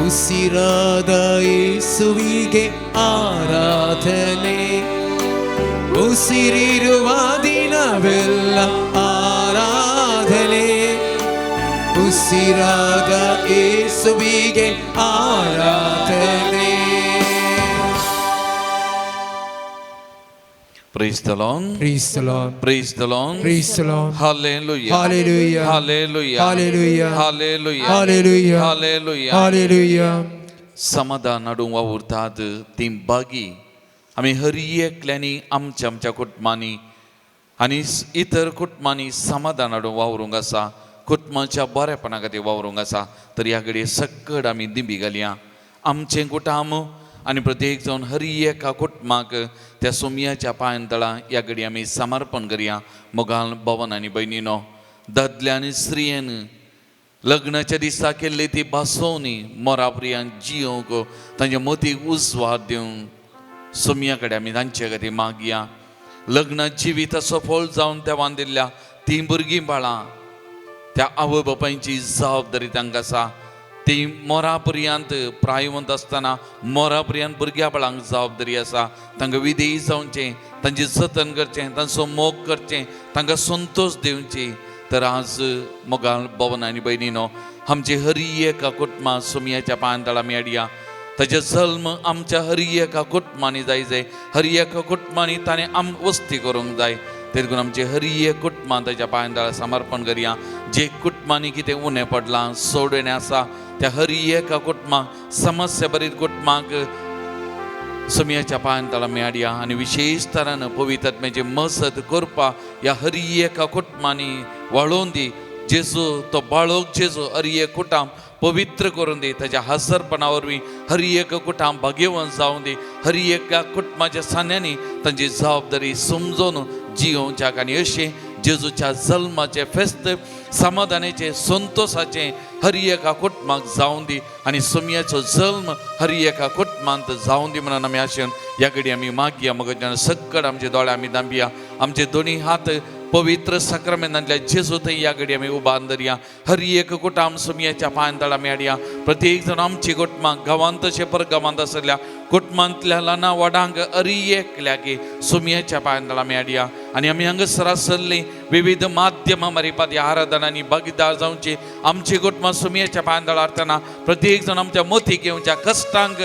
ಉಸಿರಾದ ಯೇಸುವಿಗೆ ಆರಾಧನೆ. ಉಸಿರಿರುವ ದಿನವೆಲ್ಲ ಆರಾಧನೆ, ಉಸಿರಾದ ಯೇಸುವಿಗೆ ಆರಾಧನೆ. Praise the Lord. Praise the Lord. Praise the Lord. Praise the Lord. Hallelujah. Hallelujah. Hallelujah. Hallelujah. Hallelujah. Hallelujah. Hallelujah. Hallelujah. समाधान हाडूंक वावुरतात ती बागी आमी हर एकल्यांनी आमच्या आमच्या कुटुंबांनी आनी इतर कुटुंबांनी समाधान हाडूंक वावरूंक आसा, कुटुंबाच्या बरेपणा खातीर वावरूंक आसा. तर ह्या घडये सकड आमी दिंबी घालया आमचें कुटुंब आनी प्रत्येक जावन हर एका कुटुंबाक त्या सोमयाच्या पांयां तळा ह्या घडये आमी समर्पण करया. मोगाल भवन आनी भयणीनो, दादल्या आनी स्त्रियेन लग्नाच्या दिसा केल्ली ती भासोवणी मोराप्रियान जियोंक तांच्या मतीक उजवाड दिवंक सोमया कडेन आमी तांचे खातीर मागया. लग्न जिवीत सफळ जावन देवान दिल्ल्या तीं भुरगीं बाळां त्या आवय बापायची जबाबदारी तांकां आसा. ती मोरा पर्यंत प्रायवंत आसतना मोरा पर्यंत भुरग्या बाळांक जबाबदारी आसा. तांकां विधेयी जावचें, तांचें जतन करचें, तांचो मोग करचें, तांकां संतोश दिवची. तर आज मोगाल भवन आनी भयणीनो, आमचे हरी एका कुटुंबा सोमयाच्या पांयां आमी हाडया. ताजे जल्म आमच्या हरी एका कुटुंबांनी जाय जाय, हरी एका कुटुंबांनी ताणें आम वस्ती करूंक जाय. देखून आमचे हरी एक कुटुंबां ताच्या पांयां तळा समर्पण करया. जे कुटुंबांनी कितें उणें पडलां सोडणें आसा त्या हरी एका कुटुंबाक, समस्या भरीत कुटुंबाक सोमयाच्या पांयान आमी हाडया आनी विशेश तरान पवित्र आत्म्याची मजत करपा ह्या हर एका कुटुंबांनी वाळोवन दी जेजू तो बाळोक जेजू हर एक कुटाम पवित्र करून दी. ताच्या हजरपणा वरवीं हर एक कुटाम भाग्यवंत जावन दी. हर एका कुटुंबाच्या सांन्यांनी तांची जबाबदारी समजून जियोवच्याक आनी अशें जेजूच्या जल्माचें फेस्त समाधानाचें संतोशाचें हर एका कुटुंबाक जावन दी आनी सोमयाचो जल्म हर एका कुटुंबांत जावन दी म्हणून आमी आशेन ह्या घडी आमी मागया. मगो सक्कड आमचे दोळे आमी दांबया, आमचे दोनी हात पवित्र साक्रामेंतांतल्या जेजू थंय ह्या घडी आमी उबान धरया. हर एक कुटाम सोमयाच्या पांयान तळा आमी हाडया. प्रत्येक जाण आमची कुटुंबां गांवांत तशें पर गांवांत आसल्या कुटुंबांतल्या ल्हाना व्हडांक हर एकल्याक सोमयाच्या पांयान तळा आमी हाडया. आनी आमी हांगासर आसल्लीं विविध माध्यमां मारिपात ह्या आराधनांनी भागीदार जावची आमची कुटुंबां सोमयाच्या पांयान तळा हाडटना प्रत्येक जाण आमच्या मतीक येवच्या कश्टांक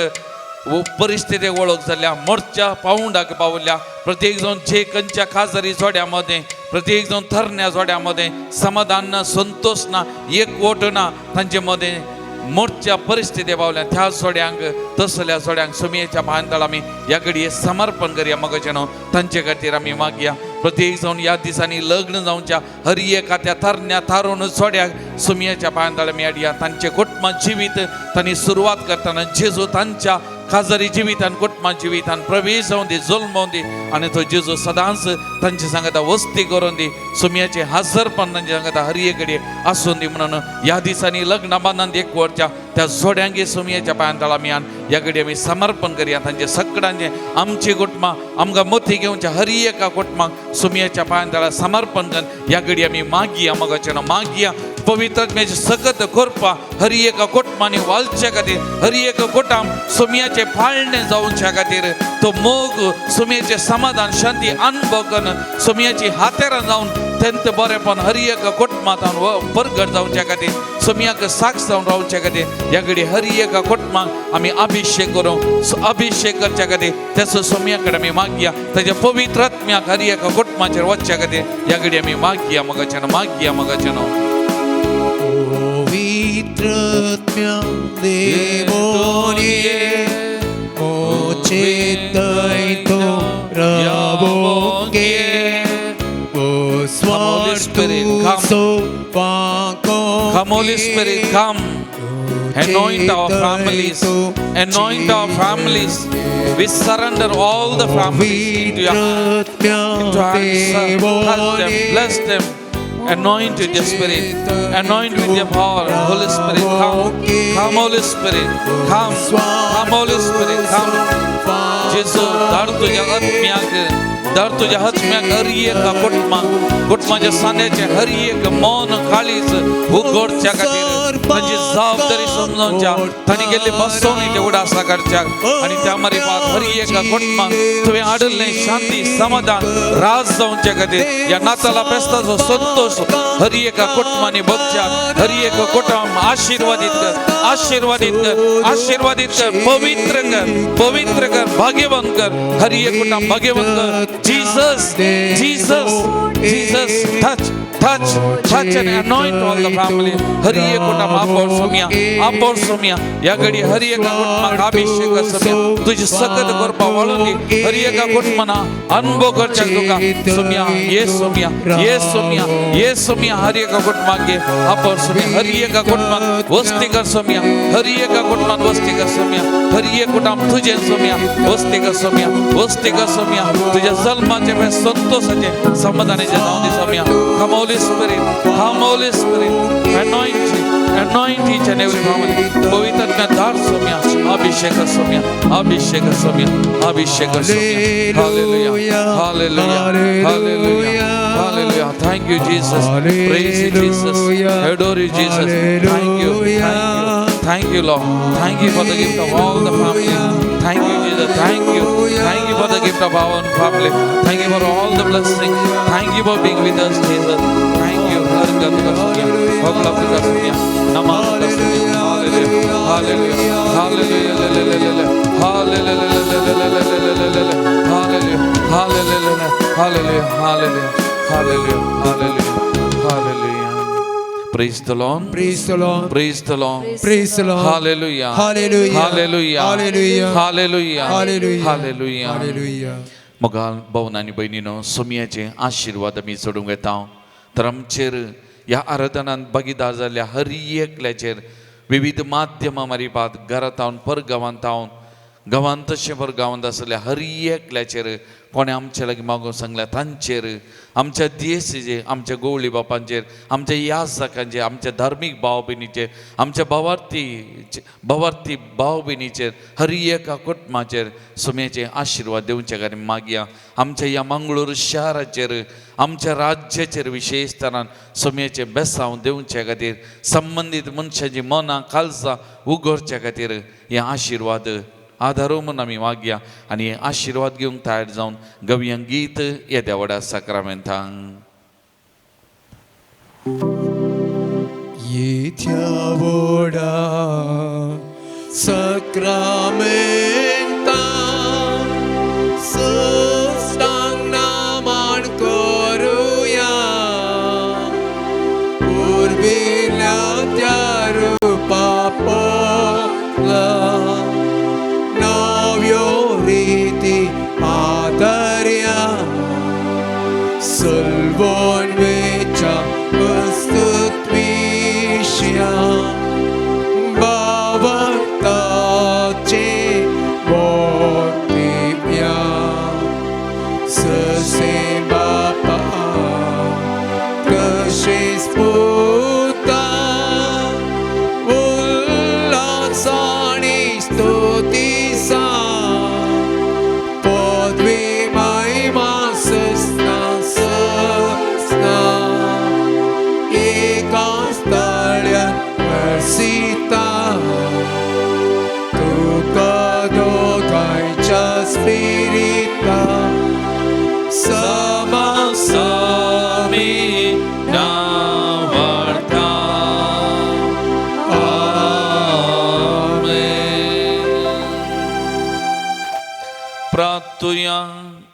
परिस्थिती वळख जाल्या मोर्च्या पावंडाक पावल्या. प्रत्येक जाण जे खंयच्या खाजरी जोड्या मदें, प्रत्येक जाण थरण्या जोड्या मदें समाधान ना, संतोश ना, एकवट ना, तांचे मदें मोर्च्या परिस्थिती पावल्या त्या जोड्यांक तसल्या जोड्यांक सोमयेच्या पांयान आमी ह्या घडये समर्पण करया. मगोचें न्हू तांचे खातीर आमी मागया. प्रत्येक जावन ह्या दिसांनी लग्न जावच्या हर एका त्या तरण्या थारून जोड्याक सोमयेच्या पांयान आमी हाडया. तांचे कुटुंबा जिवीत तांणी सुरवात करतना जेजू तांच्या खाजरी जिवितान कुटुंबा जिवितान प्रवेश जावन दी, जल्मोवन दी आनी तो जेजू सदांच तांचे सांगता वस्ती करून दी. सोमयाचें हाजरपण तांचे सांगता हर एक कडेन आसून दी म्हणून ह्या दिसांनी लग्न बांदान एक वरच्या त्या जोड्यांगे सोमयाच्या पांयान तळा आमी ह्या घडी आमी समर्पण करया. तांचे सगळ्यांचे आमची कुटुंबां आमकां मोती घेवच्या हर एका कुटुंबाक सोमयाच्या पांयान तळा समर्पण कर ह्या घडी आमी मागया. मगाचें मागया पवित्र आत्म्याची सकत करपा हर एका कुटुंबांनी वालच्या खातीर हर एक कुटाम सोमयाचे पाळणे जावच्या खातीर तो मोग सोमयाचें समाधान शांती अनुभव करून सोमयाची हातेरां जावन तेंत बरेपण हर एका कुटुंबांत परगट जावच्या खातीर सोमयाक साक्ष जावन रावच्या खातीर ह्या घडी हर एका कुटुंबाक आमी अभिषेक करूं. अभिषेक करच्या खातीर तेचो सोमया कडेन आमी मागया. ताच्या पवित्र आत्म्याक हर एका कुटुंबाचेर वचच्या खातीर ह्या घडी आमी मागया. मगाच्यान मागया. मगाच्यान पवित्र आत्म्या देवोनिये मोचेतैतो रावोंगे Come, Holy Spirit, come. Come, Holy Spirit, come. Anoint our families. Anoint our families. We surrender all the families into your hands. Touch them, bless them. Anoint with your spirit. Anoint with your power. Holy Spirit, come. Come, Holy Spirit. Come. Come, Holy Spirit, come. जेजू धाड तुझ्या आत्म्याक, धाड तुझ्या आत्म्याक हर एका कुटुंबाक, कुटुंबाच्या सांद्याचें हर एक मन काळीज उगडच्या खातीर तांची जबाबदारी समजोवच्या तांणी गेल्ली बसवणी ते उडासा करच्याक आनी त्या मारिपात हर एका कुटुंबाक तुवें हाडिल्लें शांती समाधान राज जावच्या खातीर ह्या नाताला फेस्ताचो संतोश हर एका कुटुंबांनी भोगच्याक हर एका कुटुंब आशिर्वादीत कर, आशिर्वादीत कर, आशिर्वादीत कर, पवित्र कर, पवित्र कर, भाग्यवंत कर, हर एक कुटुंब भाग्यवंत कर. Jesus, Jesus, Jesus, touch, touch, touch and anoint all the family. हर एक कुटुंब आपोर सोमिया, आपोर सोमिया. ह्या घडी हर एका कुटुंबाक अभिषेक कर सोमिया. तुजी सकत करपा वाळून दी. हर एका कुटुंबाना अनुभव करच्याक तुका सोमिया, ये सोमिया, ये सोमिया, ये सोमिया. हर एका कुटुंबाक घे आपोर सोमिया. हर एका कुटुंबाक वस्ती कर सोमिया. हर एका कुटुंबात वस्ती कर सोमिया. हर एक कुटुंब तुजें सोमिया, वस्ती कर सोमिया, वस्ती कर सोमिया. तुझ्या जल्माचे संतोषाचे समाधानाचे जावन दी सोमिया. Come, Holy Spirit, come, Holy Spirit, anoint, anoint each and every family. पवित्र आत्म्या धाड सोमिया, अभिषेक सोमिया, अभिषेक सोमिया, अभिषेक सोमिया. Hallelujah, hallelujah, hallelujah, hallelujah. Thank you, Jesus. Praise you, Jesus. Adore you, Jesus. Thank you, thank you, thank you, Lord. Thank you for the gift of all the family. Thank you, Jesus. Thank you. Thank you for the gift of our own family. Thank you for all the blessings. Thank you for being with us, Jesus. Thank you. Hallelujah. Hallelujah. Hallelujah. Hallelujah. Hallelujah. Hallelujah. Hallelujah. Hallelujah. Praise the Lord. Praise the Lord. Praise the Lord. Praise the Lord. Hallelujah. Hallelujah. Hallelujah. Hallelujah. Hallelujah. Hallelujah. Hallelujah. Hallelujah. मोगाल भवन आनी भयणीनो सोमयाचे आशिर्वाद आमी सोडूंक येता तर आमचेर ह्या आराधनान भागीदार जाल्ल्या हर एकल्याचेर विविध माध्यमां मारिपात घरांत हावन परगांवांत हावन गांवांत तशें परगांवांत आसल्या हर एकल्याचेर कोणें आमच्या लागीं मागूंक सांगल्या तांचेर आमच्या देशीचेर आमच्या गोवळी बापांचेर आमच्या यासकांचेर आमच्या धार्मीक भाव भयणीचेर आमच्या भावार्थी भावार्थी भाव भयणीचेर हर एका कुटुंबाचेर सुम्याचे आशिर्वाद दिवचे खातीर मागया. आमच्या ह्या मंगळूर शहराचेर आमच्या राज्याचेर विशेष तरान सुम्याचे बेसांव दिवचे खातीर संबंदीत मनशाची मनां कालसां उगडच्या खातीर हे आशिर्वाद आधारो म्हूण आमी मागया आनी आशिर्वाद घेवंक तयार जावन गवया गीत येद्या व्हडा साक्रामेंतांक. येत्या व्हडा साक्रामेंता सस्तांग नामान करुया पुर्विल्ल्या त्या रुपा पळा नव्यो रिती आदर्या सलवण वेच्या वस्तुत्विश्या भावार्थाचे मोतिव्या ससे बापा तशेच पुता उल्हासानी स्तुतीसा पदवी महिमा सस्ना सस्ना एका स्थळ्यार वर्सिता तुका दोगांयच्या स्पिरिता समासामी नावार्था. आमेन. प्रार्थुया.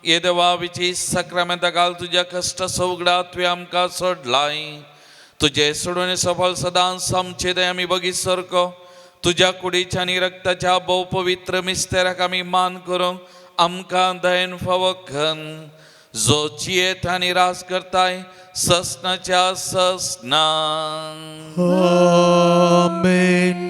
ये देवा साक्रामेंता घाल तुज्या कश्ट सवगडा तुवें आमकां सोडलाय तुजे सोडून सफल सदांच आमचे दया आमी बगीत सारको तुज्या कुडीच्या आनी रक्ताच्या भोव पवित्र मिस्तेराक आमी मान करूंक आमकां दयन फावो खन जो जियेत आनी राज करताय ससनाच्या ससना. आमेन.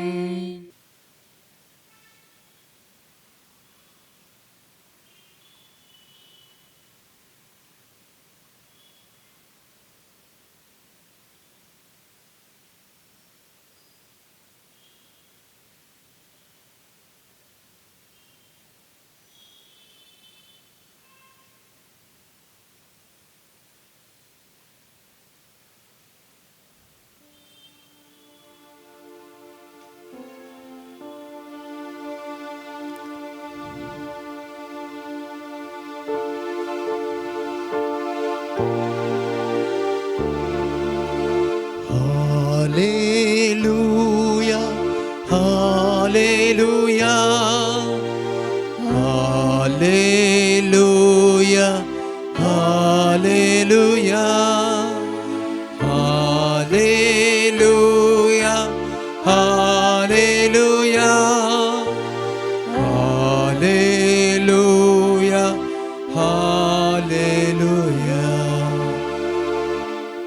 Hallelujah, hallelujah, hallelujah, hallelujah.